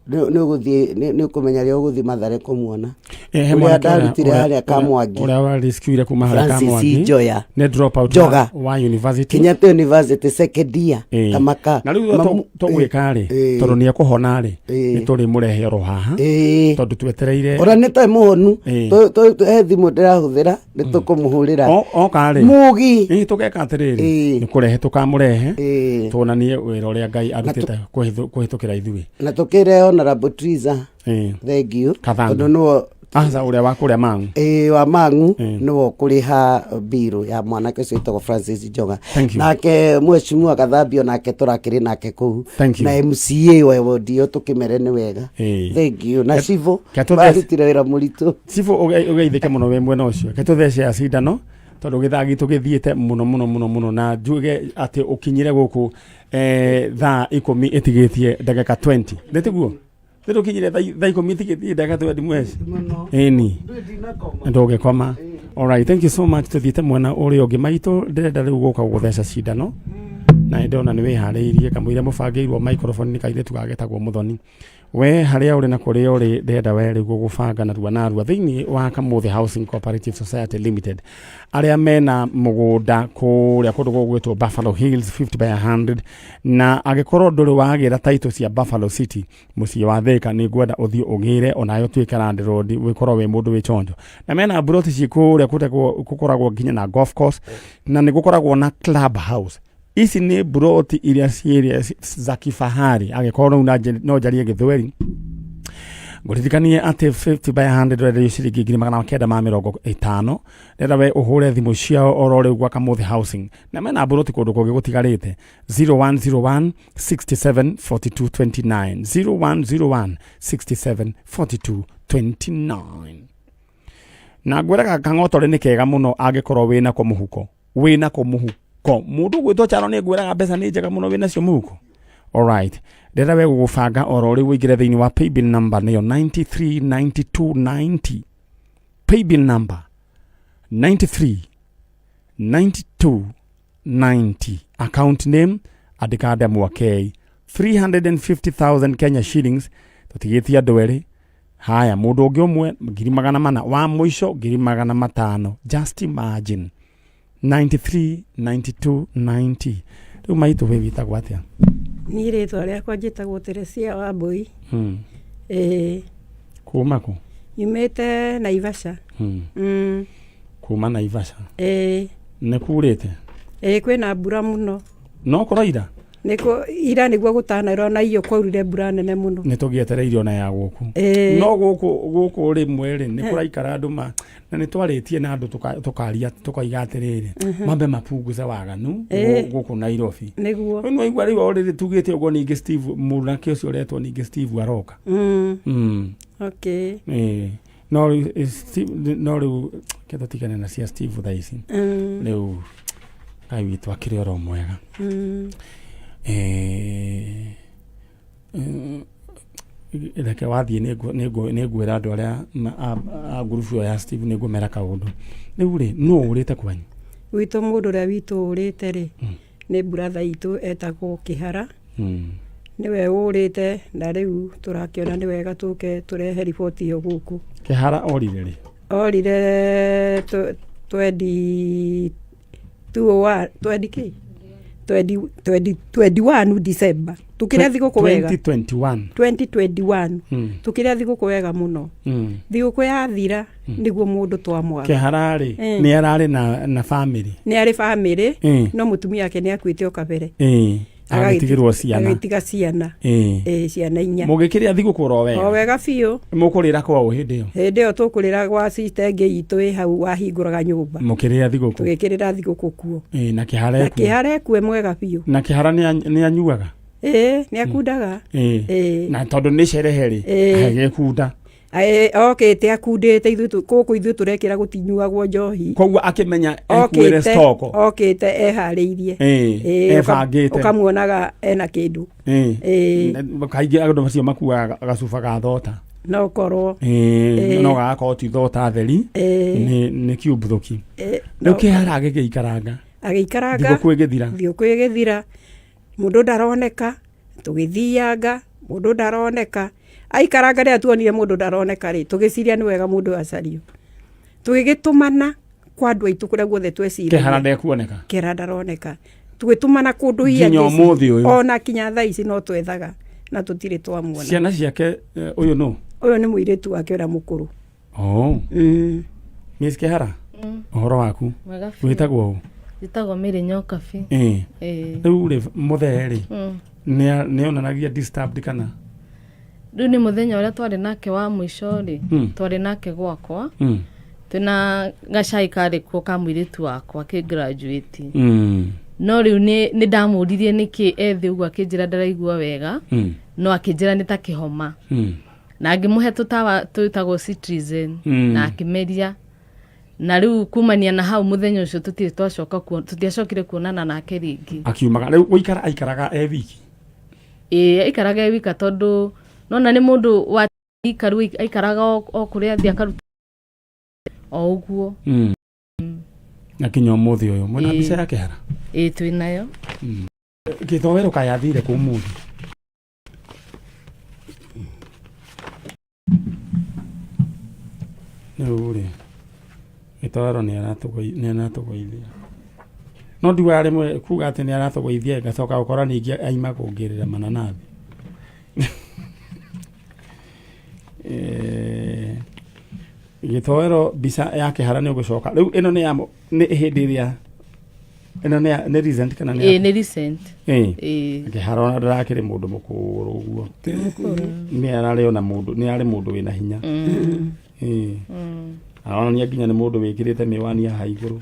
nĩ ũgũthiĩ nĩ ũkũmenya rĩrĩa ũgũthiĩ Mathare kũmuona. He ũrĩa mwanake ndarutire harĩa Kamwangi. Ũrĩa wa rescuire kuma harĩa Francis Kamwangi. Njoya. Nĩ drop out Njoga. wa university. Kenyatta University second year. Tamaka. Na rĩu tũgwĩka rĩ, tondũ nĩ ekũhona rĩ, nĩ tũrĩmũrehe oro haha tondũ twetereire. Ona nĩ tarĩ mũhonu. He thimũ ndĩrahũthĩra, nĩ tũkũmũhũrĩra. Oka rĩ, Mũgi. Tũgeka atĩrĩrĩ, nĩ kũrehe tũkamũrehe tuonanie wĩra ũrĩa Ngai arutĩte kũhĩtũkĩra ithuĩ. Na tũkĩre Honorable Triza thank you. Kathambi. Tondũ nĩwe Aca ũrĩa wa kũrĩa Mang'u. Ĩĩ, wa Mang'u nĩwe ũkũrĩha mbirũ ya mwanake ũcio wĩtagwo Francis Njoga. Thank you. Nake mheshimiwa Gathambio nake tũrakĩrĩ nake kũu. Thank you. Na MCA wa wodi ĩyo tũkĩmere nĩ wega. Thank you. Na Cibũ marutire wĩra mũritũ. Cibũ ũgeithĩke mũno wĩ mwena ũcio. Reke tũthece ya cindano tondũ gĩthaa gitũ gĩthiĩte mũno mũno mũno mũno, na njuge atĩ ũkinyire gũkũ thaa 10 ĩtigĩtie ndagĩka 20, nĩ tiguo? Nĩ tũkinyire thaa 10 ĩtigĩtie ndagĩka 20 mweci ĩni ndũngĩkoma. Alright, thank you so much. Tũthiĩte mwena ũrĩa ũngĩ maitũ, ndĩrenda rĩu gũka gũtheca cindano na nĩ ndĩrona nĩ wĩharĩirie kamũira mũbangĩirwo microphone nĩ kairĩtu gagetagwo Mũthoni. We harĩa ũrĩ na kũrĩa ũrĩ, ndĩrenda we rĩu gũgũbanga narua narua thĩinĩ wa Kamũthĩ Housing Cooperative Society Limited, arĩa mena mũgũnda kũrĩa kũndũ gũgwĩtwo Buffalo Hills 50 by 100, na angĩkorwo ndũrĩ wagĩra title cia Buffalo City mũciĩ wa Thĩka, nĩ ngwenda ũthiĩ ũgĩre onawe ũtuĩke landlord, wĩkorwo wĩ mũndũ wĩ chonjo. Na mena mburoti ci kũrĩa gũkoragwo nginya na golf course na nĩ gũkoragwo na club house. Ici nĩ mburoti iria ciĩrĩa za kifahari, angĩkorwo rĩu no njarie gĩthweri. Ngũririkanie atĩ 50 by 100 ũrenderio ciringi 950,000. Renda we ũhũre thimũ ciao oro rĩu gwa Kamũthĩ Housing, na mena mburoti kũndũ kũngĩ gũtigarĩte, 0101 67 42 29, 0101 67 42 29. Na ngwĩraga kang'otore nĩ kega mũno angĩkorwo wĩnako mũhuko, wĩnako mũhuko. Mũndũ ũgwĩtwo Charo, nĩ ngwĩraga mbeca nĩ njega mũno wĩnacio mũhuko. Alright, ndĩrenda we gũgũbanga oro rĩu ũingĩre thĩinĩ wa paybill number nĩyo 939290, paybill number 939290, account name andĩka Ndemwa K, 350,000 Kenya shillings. Tũtigĩtie andũ erĩ haya, mũndũ ũngĩ ũmwe 400,000, wa mũico 500,000. Just imagine, 93 92 90. Rĩu maitũ, wĩ wĩtagwo atĩa? Niĩ rĩtwa rĩakwa njĩtagwo Teresia Wambui. Ĩĩ. Kuma kũ? Nyumĩte Naivasha. Kuma Naivasha? Ĩĩ. Nĩ kurĩte? Ĩĩ, kwĩna mbura mũno. No kũroira? Nĩkũ ira nĩguo gũtanaura ona iyo kwaurire mbura nene mũno. Nĩ tũgĩetereire ona ya gũkũ. No gũkũ rĩmwe rĩ nĩ kũraikara andũ ma na nĩ twarĩtie na andũ tũkaria tũkoiga atĩrĩrĩ, mambe mapunguze waganu gũkũ Nairobi. Nĩguo. Rĩu nĩwaigua rĩu o rĩrĩ tugĩte ũguo, ningĩ Steve mũnake ũcio ũretwo ningĩ Steve aroka. Okay. Ĩĩ. No rĩu, no rĩu ke tũtigane na cia Steve thaa ici. Rĩu Ngai witũ akĩrĩ oro mwega. Reke wathiĩ nĩngwĩra andũ arĩa a ngurubu ĩyo ya Steve nĩngũmera kaũndũ. Rĩu rĩ, nũ ũrĩte kwanyu? Gwitũ mũndũ ũrĩa witũ ũrĩte rĩ, nĩ brother itũ etagwo Kĩhara. Nĩwe ũrĩte na rĩu tũrakĩona nĩ wega tũke tũrehe riboti ĩyo gũkũ. Kĩhara orire rĩ? Orire twendi two wa twendi kĩ twendi twendi 21 December tukĩrĩa thigũkũ wega. 2021. 2021. Tukĩrĩa thigũkũ wega mũno. Thigũkũ yathira nĩguo mũndũ twamwaga. Kĩhara rĩ, nĩ ararĩ na family? Nĩ arĩ family. No mũtumia wake nĩ akuĩte o kabere. Agagĩtigĩrwo ciana. Agĩtiga ciana. Ĩĩ, ciana inya. Mũgĩkĩrĩa thigũkũ oro wega? O wega biũ. Mũkũrĩra kwa ũ hĩndĩ ĩyo? Hĩndĩ ĩyo tũkũrĩra gwa sister ĩngĩ itũ ĩ hau wahingũraga nyũmba. Mũkĩrĩa thigũkũ? Tũgĩkĩrĩra thigũkũ kuo. Ĩĩ, na Kĩhara na ekuo? Kĩhara ekuo mwega biũ. Na Kĩhara nĩ anyuaga? Ĩĩ, nĩ akundaga. Ĩĩ. Na tondũ nĩ cerehe rĩ, agĩkunda. Okĩte akundĩte ithuĩ gũkũ ithuĩ tũrekĩra gũtinyuagwo njohi. Koguo akĩmenya ekuĩre Okĩte stock. Okĩte eharĩirie. Ĩĩ, Ebangĩte. Ũkamuonaga ena kĩndũ. Ĩĩ. Kaingĩ andũ macio makuaga gacuba ga thota. No korwo. No gagakorwo ti thota theri, nĩ kiumbuthũki. Rĩu Kĩhara agĩgĩikaranga. Agĩikaranga. Thigũkũ ĩgĩthira. Thigũkũ ĩgĩthira, mũndũ ndaroneka, tũgĩthianga mũndũ ndaroneka. Aikaranga rĩrĩa tuonire mũndũ ndaroneka rĩ, tũgĩciria nĩ wega mũndũ acario. Tũgĩgĩtũmana kwa andũ aitũ kũrĩa guothe tweciragia. Kĩhara ndekuoneka. Kĩhara ndaroneka. Tũgĩtũmana kũndũ hihi Nginya angĩci- ũmũthĩ ũyũ. Ona kinya thaa ici no twethaga na tũtirĩ twamuona. Ciana ciake, ũyũ nũ? Ũyũ nĩ mũirĩtu wake ũrĩa mũkũrũ. Oh. Miss Kĩhara, ũhoro waku? Mwega biũ. Wĩtagwo ũ? Njĩtagwo Mary Nyokabi. Ĩĩ. Rĩu rĩ, mũthee rĩ, nĩ onanagia disturbed kana? Rĩu nĩ mũthenya ũrĩa twarĩ nake wa mũico rĩ, twarĩ nake gwakwa. Twĩna gacai karĩ kuo ka mũirĩtu wakwa kĩ graduate. No rĩu nĩ ndamũririe nĩkĩ ethĩ ũguo, akĩnjĩra ndaraigua wega. No akĩnjĩra nĩ ta kĩhoma. Na ngĩmũhe tũtawa twĩtagwo cetirizine na akĩmeria. Na rĩu kumania na hau mũthenya ũcio tũtirĩ twacoka kuo, tũtiacokire kuonana nake rĩngĩ. Akiumaga rĩu gũikara aikaraga e wiki? Ĩĩ, aikaraga e wika tondũ nona nĩ mũndũ wa ikaru, aikaraga o kũrĩa athiĩ akaruta o ũguo. Na kinya ũmũthĩ ũyũ mwĩna mbica ya Kĩhara? Ĩĩ, twĩ nayo. Gĩtowero kaĩ athire kũ ũmũthĩ? Rĩu rĩ, gĩtowero nĩ aratũgũithia, no ndiugaga rĩmwe kuga atĩ nĩ aratũgũithia, ngacoka gũkora ningĩ aima kũngĩrĩra mananathi. Gĩtoero mbica ya Kĩhara nĩ ũgũcoka rĩu ĩno nĩ ya nĩ hĩndĩ ĩrĩa ĩno nĩ nĩ recent kana nĩ Ĩĩ, nĩ recent. Ĩĩ. Ĩĩ. Kĩhara ona ndarakĩrĩ mũndũ mũkũrũ ũguo, nĩ ararĩ ona mũndũ, nĩ arĩ mũndũ wĩna hinya. Ĩĩ. Aronania nginya nĩ mũndũ wĩkĩrĩte mĩwani haha igũrũ.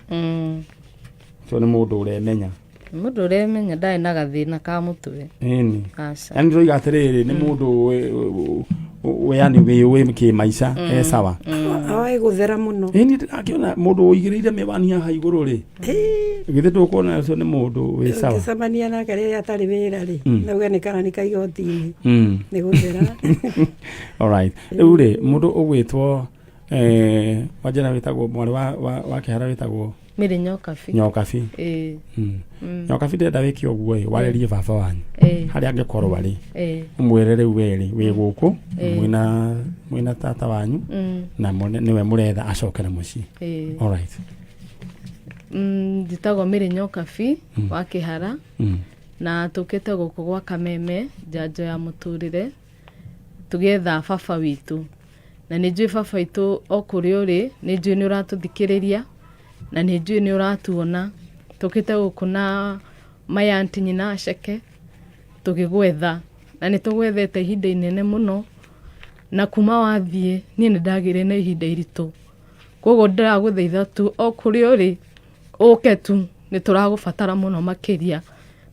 Ũcio nĩ mũndũ ũremenya. Mũndũ ũremenya, ndarĩ na gathĩna ka mũtwe. Ĩni. Aca. Yani ndĩroiga atĩrĩrĩ, nĩ mũndũ yani wĩ kĩmaica e sawa. Oĩ gũthera mũno. Ĩni, ndĩrakĩona mũndũ ũigĩrĩire mĩwani haha igũrũ rĩ, githĩ ndũkuona ũcio nĩ mũndũ wĩ sawa? Ũngĩcemania nake rĩrĩa atarĩ wĩra rĩ, nauge nĩ karani ka igoti-inĩ. Nĩ gũthera. Alright, rĩu rĩ, mũndũ ũgwĩtwo wanjĩra wĩtagwo mwarĩ wa Kĩhara wĩtagwo? Mary Nyokabi. Nyokabi. Ĩĩ. Nyokabi, ndĩrenda wĩke ũguo ĩ, warĩrie baba wanyu harĩa angĩkorwo arĩ, ũmwĩre rĩu werĩ wĩ gũkũ mwĩna tata wanyu na nĩwe mũretha acokere mũciĩ. Alright. Njĩtagwo Mary Nyokabi wa Kĩhara na tũkĩte gũkũ gwa Kameme njanjo ya mũtũrĩre tũgĩetha baba witũ, na nĩ njũĩ baba witũ o kũrĩa ũrĩ, nĩ njũĩ nĩ ũratũthikĩrĩria na nĩ njũĩ nĩ ũratuona. Tũkĩte gũkũ na my aunty nyina Aceke tũgĩgwetha, na nĩ tũgwethete ihinda inene mũno, na kuma wathiĩ niĩ nĩ ndagĩire na ihinda iritũ, koguo ndĩragũthaitha tu o kũrĩa ũrĩ ũke tu, nĩ tũragũbatara mũno makĩria,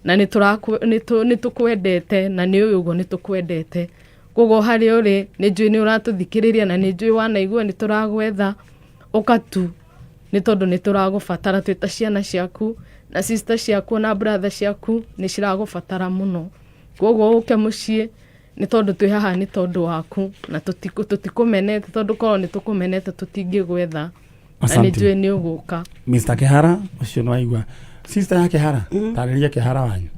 na nĩ tũkwendete, na nĩ ũĩ ũguo nĩ tũkwendete. Koguo harĩa ũrĩ nĩ njũĩ nĩ ũratũthikĩrĩria na nĩ njũĩ wanaigua nĩ tũragwetha ũka tu nĩ tondũ nĩ tũragũbatara twĩ ta ciana ciaku na sister ciaku na brother ciaku nĩ ciragũbatara mũno. Koguo ũke mũciĩ nĩ tondũ twĩ haha nĩ tondũ waku na tũtikũmenete tondũ korwo nĩ tũkũmenete tũtingĩgwetha na nĩ Asante. njũĩ nĩ ũgũka. Mr. Kihara ũcio nĩ waigua sister ya Kihara tarĩria Kihara wanyu.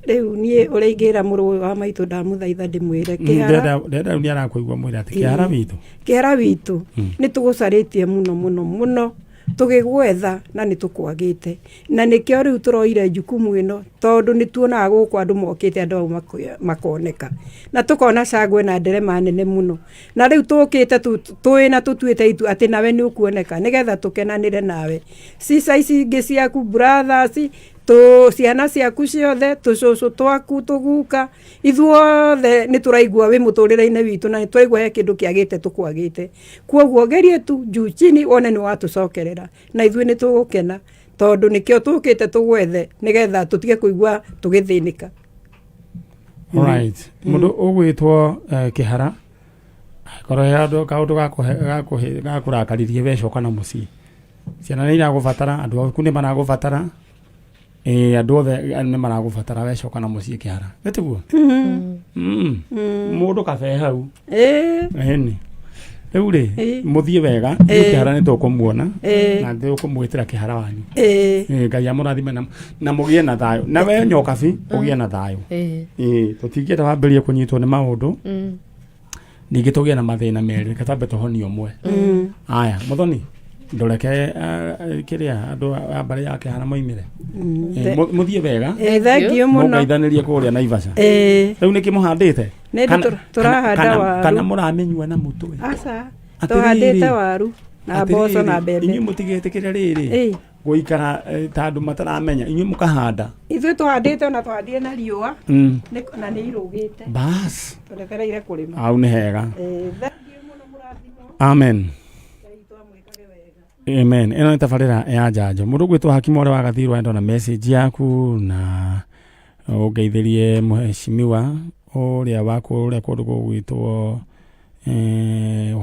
Rĩu niĩ ũrĩa ingĩra mũrũ ũyũ wa maitũ ndamũthaitha ndĩmwĩre Kĩhara Ndĩrenda rĩu nĩ arakũigua mwĩre atĩ Kihara witũ. Kĩhara witũ nĩ tũgũcarĩtie mũno mũno mũno tũgĩgwetha na nĩ tũkwagĩte na nĩkĩo rĩu tũroire jukumu ĩno tondũ nĩ tuonaga gũkũ andũ mokĩte andũ au makoneka na tũkona cangwe na nderema nene mũno na rĩu tũkĩte tũĩ na tũtuĩte itua atĩ nawe nĩ ũkuoneka nĩgetha tũkenanĩre nawe cica ici ingĩ ciaku brothers tũ ciana ciaku ciothe tũcũcũ twaku tũguka ithuothe nĩ tũraigua wĩ mũtũrĩre-inĩ witũ na nĩ tũraigua he kĩndũ kĩagĩte tũkwagĩte kuoguo gerie tu juu chini wone nĩ watũcokerera na ithuĩ nĩ tũgũkena tondũ nĩkĩo tũkĩte tũgwethe nĩgetha tũtige kũigua tũgĩthĩnĩka. Right. Mũndũ ũgwĩtwo Kĩhara korwo he andũ kaũndũ gakũrakaririe we coka na mũciĩ ciana nĩ iragũbatara andũ aku nĩ maragũbatara andũ othe nĩ maragũbatara we coka na mũciĩ Kĩhara nĩ tiguo? Mũndũ kabe hau ĩni rĩu rĩ mũthiĩ wega ithuĩ Kĩhara nĩ tũkũmuona na nĩ tũkũmwĩtĩra Kĩhara wanyu. Ngai amũrathime na mũgĩe na thayũ na we nyokabi ũgĩe na thayũ. Tũtingĩenda wambĩrĩrie kũnyitwo nĩ maũndũ ningĩ tũgĩe na mathĩna merĩ reke twambe tũhonie ũmwe. Aya Mũthoni ndũreke kĩrĩa andũ a mbarĩ ya Kĩhara moimĩre. Mũthiĩ wega Thengiũ mũno. Mũngeithanĩrie kũrĩa Naivasha. Rĩu nĩkĩ mũhandĩte? Nĩ tũrahanda waru. Kana mũramĩnyua na mũtwe? Aca tũhandĩte waru na mboco na mbembe. Inyuĩ mũtigetĩkĩre rĩrĩ gũikara ta andũ mataramenya inyuĩ mũkahanda. Ithuĩ tũhandĩte ona tũhandire na riũa na nĩ irũgĩte. Bas tũrekereire kũrĩma. Au nĩ hega. Amen. Amen. Ĩno nĩ tabarĩra ya njanjo. Mũndũ ũgwĩtwo Hakimu ũrĩa wagathirwo enda na message yaku na ũngeithĩrie mheshimiwa ũrĩa wa kũrĩa kũndũ gũgwĩtwo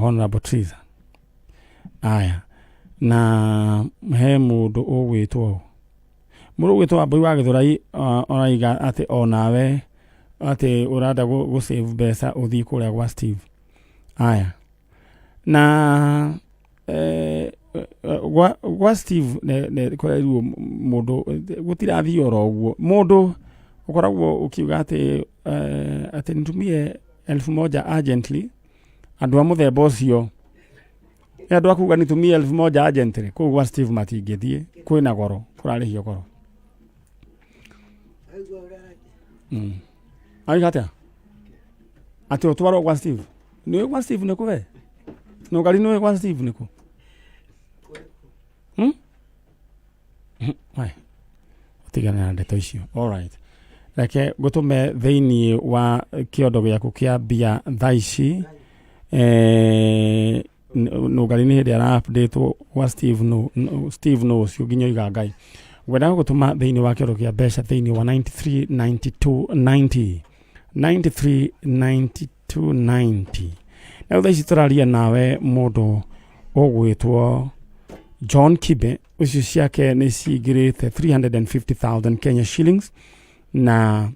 Honorable Triza. Aya. Na he mũndũ ũgwĩtwo mũndũ ũgwĩtwo Wambui wa Gĩthũrai oraiga atĩ onawe atĩ ũrenda gũ save mbeca ũthiĩ kũrĩa gwa Steve. Aya. Na gwa Steve kũrerirwo mũndũ gũtirathiĩ oro ũguo mũndũ ũkoragwo ũkiuga atĩ atĩ nitumie 1000 urgently andũ a mũthemba ũcio nĩ andũ akuga nitumie 1000 urgently kũu gwa Steve matingĩthiĩ kwĩna goro kũrarĩhio goro. Auga atĩa atĩ ũtwarwo gwa Steve nĩũĩ gwa Steve nĩkũ we nũgari nĩũĩ gwa Steve nĩkũ? Ũtigane na ndeto icio. Alright. Reke ngũtũme thĩinĩ wa kĩondo gĩaku kĩa mbia thaa ici nũgari nĩ hĩndĩ ara update gwa Steve no Steve no ũcio nginya oiga Ngai ngwendaga gũtũma thĩinĩ wa kĩondo kĩa mbeca thĩinĩ wa 93 92 90 93 92 90 na rĩu thaa ici tũraria nawe mũndũ ũgwĩtwo John Kibe ũcio ciake nĩ cingĩrĩte 350,000 Kenya shillings na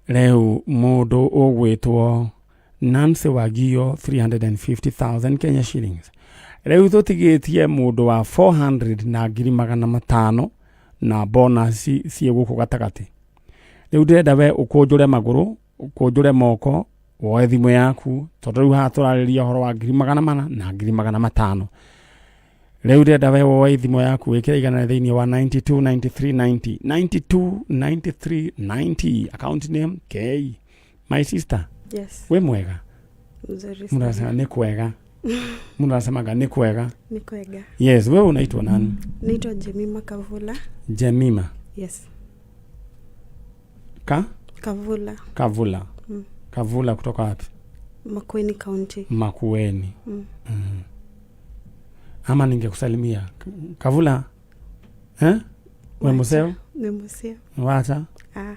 rĩu mũndũ ũgwĩtwo Nancy Wagio 350,000 Kenya shillings rĩu tũtigĩtie mũndũ wa 400 na 500,000 na bonus ciĩ gũkũ gatagatĩ rĩu ndĩrenda we ũkũnjũre magũrũ ũkũnjũre moko woe thimũ yaku tondũ rĩu haha tũrarĩria ũhoro wa 400,000 na 500,000 rĩu ndĩrenda we woe thimũ yaku wĩkĩre 100 thĩinĩ wa 92 93 90 92 93 90 account name K my sister. Yes. Wĩ mwega? Mzuri Mũndũ sana. anasema nĩ kwega. Mũndũ anasemaga nĩ kwega. Ni kwega. Yes, wewe unaitwa nani? Naitwa Jemima Kavula. Jemima Yes. Ka? Kavula. Kavula. Kavula kutoka wapi? Makueni County. Makueni. Ama ningekusalimia Kavula. Eh? We museo? Ni museo. Wacha. Ah.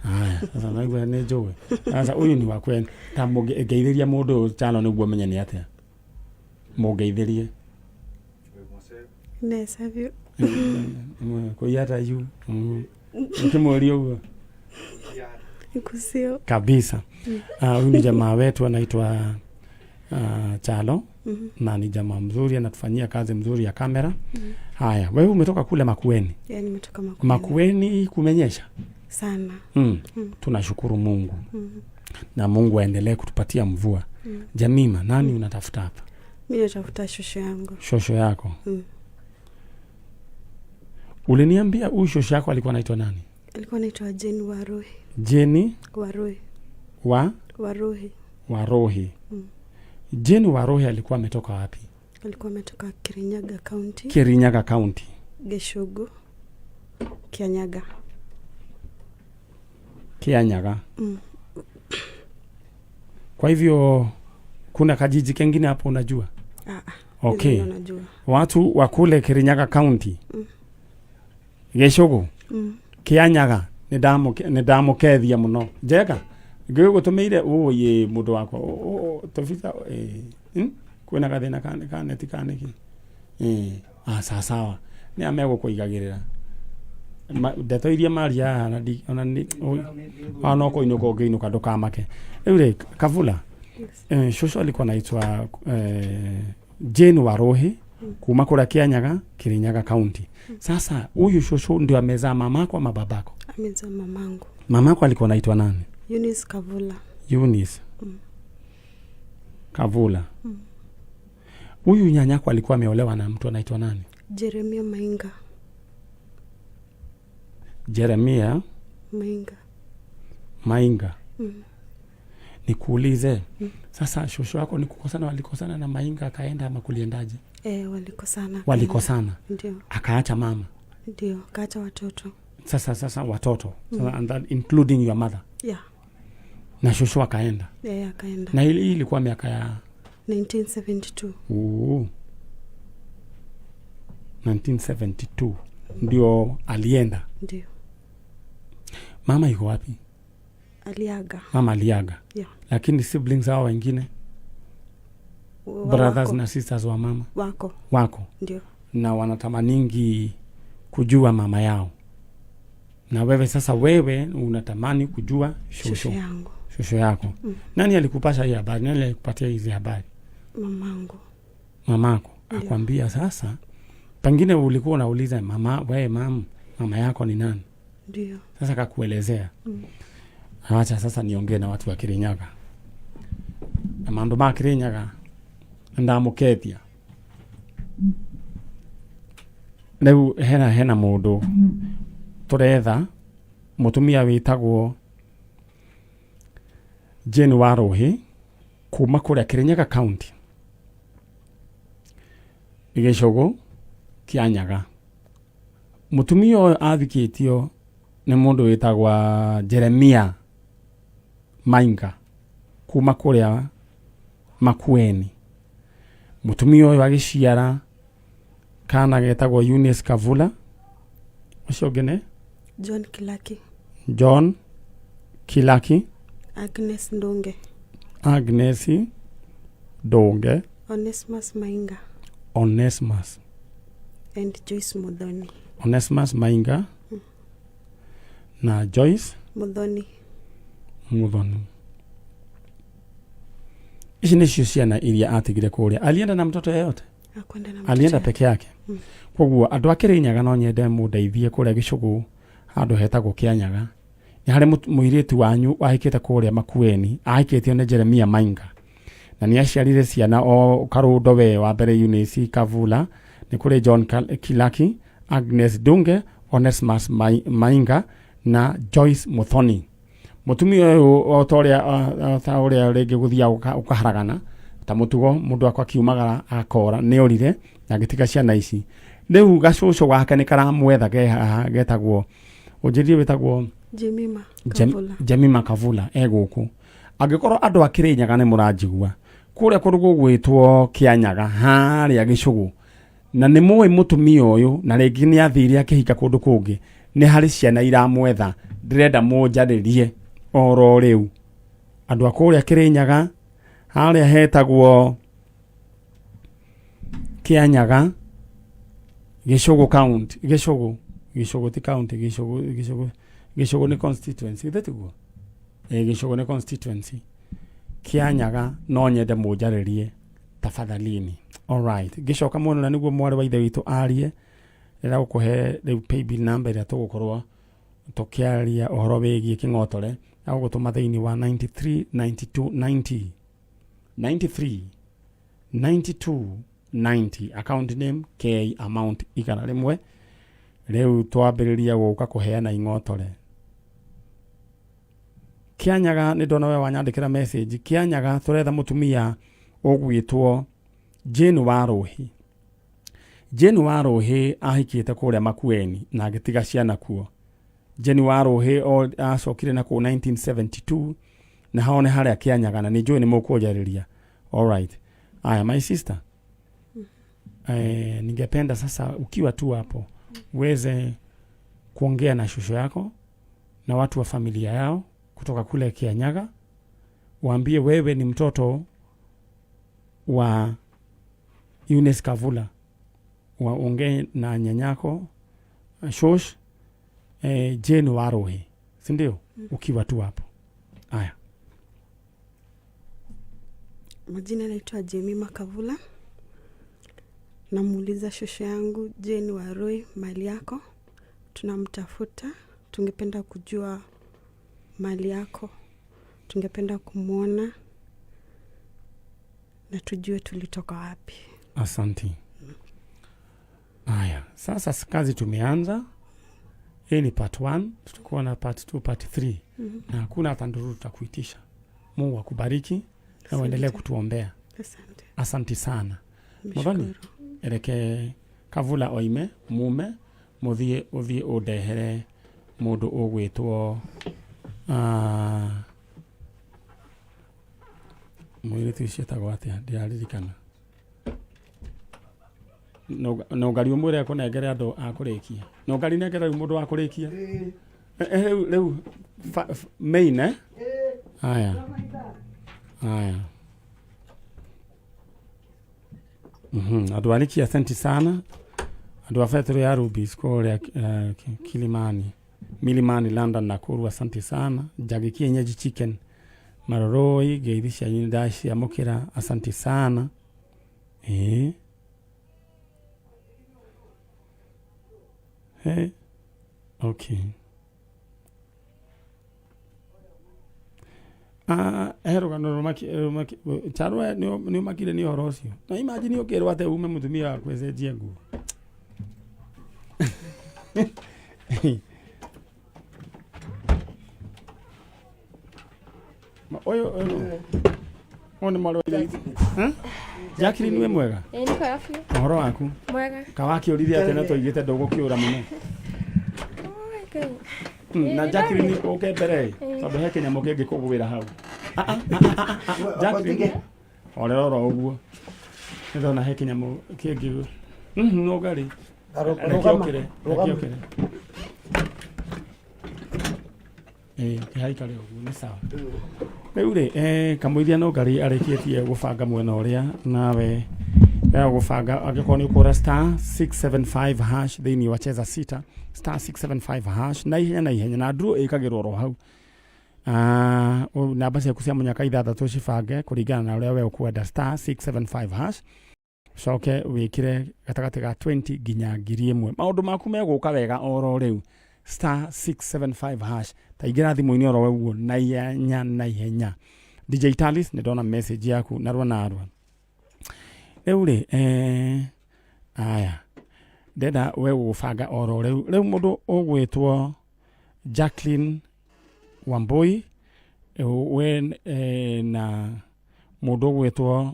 Haya, sasa naigua nĩ njũĩ. Sasa huyu ni wa kwenu. Ta mũngeithĩria mũndũ ũyũ Chalo nĩguo menye nĩ atĩa. Mũngeithĩrie. Nesa biũ. Kũiyata yu. Ũkĩmũria ũguo. Kusio. Kabisa. Huyu ni jamaa wetu anaitwa Chalo na ni jamaa mzuri, anatufanyia kazi mzuri ya kamera. Haya, wewe umetoka kule Makueni. Yeah, nimetoka Makueni. Makueni kumenyesha Sana. Tunashukuru Mungu na Mungu aendelee kutupatia mvua. Jamima, nani unatafuta hapa? Mimi natafuta shosho yangu. Shosho yako. Uliniambia huyu shosho yako alikuwa anaitwa nani? Alikuwa anaitwa Jane Waruhi. Jeni Waruhi. wa Waruhi. Warohi. Jeni Warohi alikuwa ametoka wapi? Alikuwa ametoka Kirinyaga County. Kirinyaga County. Geshugu. Kianyaga. Kianyaga. Kwa hivyo kuna kajiji kengine hapo unajua? Ah, ah. Okay. Hizo ndo najua. Watu wa kule Kirinyaga County. Gĩcũgũ Kĩanyaga nĩ ndamũkethia mũno njega ngĩgũtũmĩire ũyĩ mũndũ wakwa tobitha kwĩna gathĩna ka neti ka nĩkĩ sawa sawa nĩ amegũkũigagĩrĩra ndeto iria maria haha na ona nĩ ona no kũinũka ũngĩinũka ndũkamake. Rĩu rĩ Kavula, shosho alikuwa anaitwa Jane Warohi kuma kũrĩa Kĩanyaga, Kirinyaga County. Sasa huyu shosho ndio amezaa mamako ama babako? Amezaa mamangu. Mamako alikuwa anaitwa nani? Eunice Kavula. Eunice Kavula. Huyu nyanyako alikuwa ameolewa na mtu anaitwa nani? Jeremia Mainga. Jeremia Mainga. Mainga. Nikuulize, sasa shosho yako ni kukosana, walikosana na Mainga akaenda ama kuliendaje? Walikosana. Walikosana. Ndio. Akaacha mama. Ndio, akaacha watoto. Sasa watoto. Sasa, and that including your mother. Yeah. Na shosho akaenda. Akaenda. Na hii ilikuwa miaka ya 1972. 1972 ndio alienda. Ndio. Mama yuko wapi? Aliaga. Mama aliaga. Yeah. Lakini siblings hao wengine, brothers wako. na sisters wa mama Wako. wako. Ndio. Na wanatamaningi kujua mama yao. Na wewe sasa, wewe unatamani kujua shosho. Shosho yangu. Shosho yako. Nani alikupasha hii habari? Nani alikupatia hizi habari? Mamangu. Mamako. Ndio. Akwambia sasa, pengine ulikuwa unauliza mama, wewe mama yako ni nani? Ndio. Sasa akakuelezea. Acha sasa niongee na watu wa Kirinyaga. Na maundu ma Kirinyaga ndamukethia. Rĩu hena mũndũ tũretha, mũtumia wĩtagwo Jane Waruhi kuma kũrĩa Kirinyaga County, Gĩcũgũ Kĩanyaga. Mũtumia ũyũ athikĩtio nĩ mũndũ wĩtagwa Jeremia Mainga kuma kũrĩa Makueni. Mũtumia ũyũ agĩciara kana getagwo Eunice Kavula. Ũcio ũngĩ nĩ? John Kilaki. John Kilaki. Agnes Ndunge. Agnes Ndunge. Onesmus Mainga. Onesmus. And Joyce Muthoni. Onesmus Mainga. Na Joyce Muthoni. Muthoni. Ici nĩcio ciana iria atigire kũrĩa. Alienda na mtoto yeyote? Hakwenda na mtoto Alienda yeyote. peke yake. Koguo andũ a Kĩrĩnyaga no nyende mũndeithie kũrĩa Gĩcũgũ handũ hetagwo Kĩanyaga. Nĩ harĩ mũirĩtu wanyu wahikĩte kũrĩa Makueni, ahikĩtio nĩ Jeremia Mainga. Na nĩ aciarire ciana o Karũndo we wa mbere Eunice Kavula, nĩ kũrĩ John Kilaki, Agnes Dunge, Onesmus Mainga na Joyce Muthoni. Mũtumia ũyũ o ta ũrĩa, o ta ũrĩa rĩngĩ gũthiaga ũkaharagana ta mũtugo, mũndũ akwa akiumagara akora nĩ orire na agĩtiga ciana ici. Rĩu gacũcũ gake nĩ karamwetha ke haha getagwo, ũnjĩrire wĩtagwo Jemima Kavula. Jemima Kavula e gũkũ. Angĩkorwo andũ a Kĩrĩnyaga nĩ mũranjigua, kũrĩa kũndũ gũgwĩtwo Kĩanyaga harĩa Gĩcũgũ, na nĩ mũĩ mũtumia ũyũ na rĩngĩ nĩ athire akĩhika kũndũ kũngĩ, Nĩ harĩ ciana iramwetha, ndĩrenda mũnjarĩrie oro rĩu. Andũ a kũrĩa Kĩrĩnyaga, harĩa hetagwo Kĩanyaga, Gĩcũgũ county, Gĩcũgũ, Gĩcũgũ ti county, Gĩcũgũ, Gĩcũgũ, Gĩcũgũ nĩ constituency, githĩ tiguo? Ĩĩ Gĩcũgũ nĩ constituency. Kĩanyaga no nyende mũnjarĩrie tafadhalini. Alright, ngĩcoka mwena ũrĩa nĩguo mwarĩ wa ithe witũ arie, rĩrĩa gũkũhe rĩu paybill number ĩrĩa tũgũkorwo tũkĩaria ũhoro wĩgiĩ kĩng'otore, agũgũtũma thĩinĩ wa 93 92 90 93 92 90 account name K amount 100. Rĩu twambĩrĩria gũka kũheana ing'otore. Kĩanyaga nĩ ndona we wanyandĩkĩra message. Kĩanyaga tũretha mũtumia ũgwĩtwo Jane Warũhĩ. Jane Warũhĩ ahikĩte kũrĩa Makueni na agĩtiga ciana kuo. Jane Warũhĩ acokire na kũu 1972 na hao nĩ harĩa Kĩanyaga na nĩ njũĩ nĩ mũkũnjarĩria. Alright. Aya, my sister. Ningependa sasa ukiwa tu hapo uweze kuongea na shosho yako na watu wa familia yao kutoka kule Kianyaga, waambie wewe ni mtoto wa Eunice Kavula, waongee na nyanyako shosh Jane Warohe, si ndio? Ukiwa tu hapo. Aya. Majina naitwa Jemima Kavula. Namuuliza shosho yangu Jane Waroi mali yako, tunamtafuta, tungependa kujua mali yako, tungependa kumwona na tujue tulitoka wapi. Asanti. Aya, sasa kazi tumeanza. Hii ni part 1, tutakuwa na part 2, part 3. Na hakuna hata ndururu tutakuitisha. Mungu akubariki na uendelee Asante. kutuombea. Asante. Asanti sana. Nimeshukuru. Muthoni, reke Kavula oime mume muthie uthie undehere mundu ugwitwo mũirĩtu ũcio etagwo atĩa ndĩraririkana. Nũngari ũmwĩre akũnengere andũ a kũrĩkia. Nũngari nengere rĩu mũndũ wa kũrĩkia. Rĩu rĩu main eh? Haya. Haya. Andũ a Ricky asante sana. Andũ a Petro ya Rubis kũrĩa Kilimani, Milimani London Nakuru asante sana. Njagi Kienyeji Chicken Maroroi ngeithi cianyu ndaciamũkĩra asante sana. Hey. Okay. He rũgano rũmaki Charwe nĩ ũmakire nĩ ũhoro ũcio. Na imagine ũkĩrwo atĩ ume mũtumia waku ecenjie nguo. Ũyũ ũyũ ũyũ nĩ mwarĩ wa ithe witũ. Jacqueline wĩ mwega? Ĩĩ nĩ kwega biũ. Ũhoro waku? Mwega. Kawakĩũrire atĩa na twaigĩte ndũgũkĩũra mũno? Oi, Ngai. Na Jacqueline ũke mbere Ĩĩ. tondũ he kĩnyamũ kĩngĩ kũgwĩra hau. Jacqueline horera oro ũguo. Nĩ ndona he kĩnyamũ kĩngĩ. No ngarĩ. Reke ũkĩre, reke ũkĩre. Ĩĩ, kĩhaikare ũguo nĩ sawa. Rĩu rĩ, kamũiria no ngarĩ arĩkĩtie gũbanga mwena ũrĩa nawe gũbanga angĩkorwo nĩ ũkũra star 675 hash thĩinĩ wa cheza sita star 675 hash na ihenya na ihenya na draw ĩkagĩrwo oro hau. Namba ciaku cia mũnyaka ithathatũ cibange kũringana na ũrĩa we ũkwenda star 675 hash coke wĩkĩre gatagatĩ ga 20 nginya 1000. Maũndũ maku megũka wega oro rĩu star 675 hash ta ingĩra thimũ-inĩ oro ũguo na ihenya na ihenya. DJ Talis nĩ ndona message yaku narua narua. Rĩu rĩ, aya ndenda we gũbanga oro rĩu. Rĩu mũndũ ũgwĩtwo Jacqueline Wambui we na mũndũ ũgwĩtwo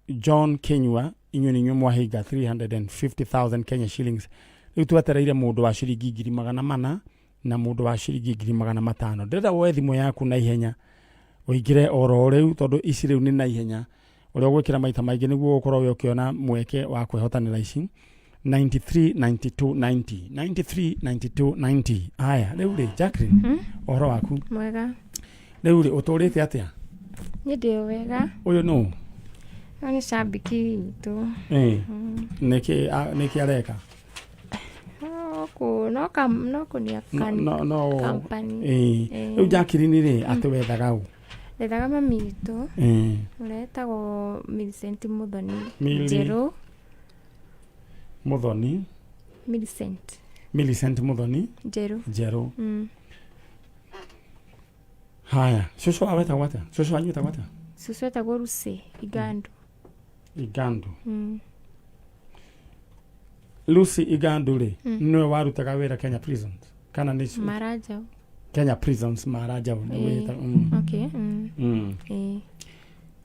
John Kinyua inyuĩ nĩ inyuĩ mwahinga 350,000 Kenya shillings. Rĩu twetereire mũndũ wa ciringi 400,000 na mũndũ wa ciringi 500,000. Ndĩrenda woe thimũ yaku na ihenya ũingĩre oro rĩu tondũ ici rĩu nĩ na ihenya. Ũrĩa ũgwĩkĩra maita maingĩ nĩguo ũgũkorwo wĩ ũkĩona mweke wa kwĩhotanĩra ici. 93 92 90 93 92 90. Aya, rĩu rĩ, Jacqueline, ũhoro waku? Mwega. Rĩu rĩ, ũtũrĩte atĩa? Niĩ ndĩ o wega. Ũyũ nũ? Ũyũ nĩ cambiki witũ. Nĩkĩ nĩkĩ areka? No kũ no kam no kũnia No- no no company. Rĩu Jacqueline rĩ, atĩ wethaga ũ? Ndethaga mami witũ. Ũrĩa etagwo Millicent Muthoni. Njerũ. Muthoni. Millicent. Millicent Muthoni. Njerũ. Njerũ. Haya, cũcũ wawe etagwo atĩa? Cũcũ wanyu etagwo atĩa? Cũcũ etagwo Lucy Igandu. Igandu. Lucy Igandu rĩ, nĩwe warutaga wĩra Kenya Prisons kana nĩ Marajau. Kenya Prisons Marajau nĩguo ĩtagwo. Okay.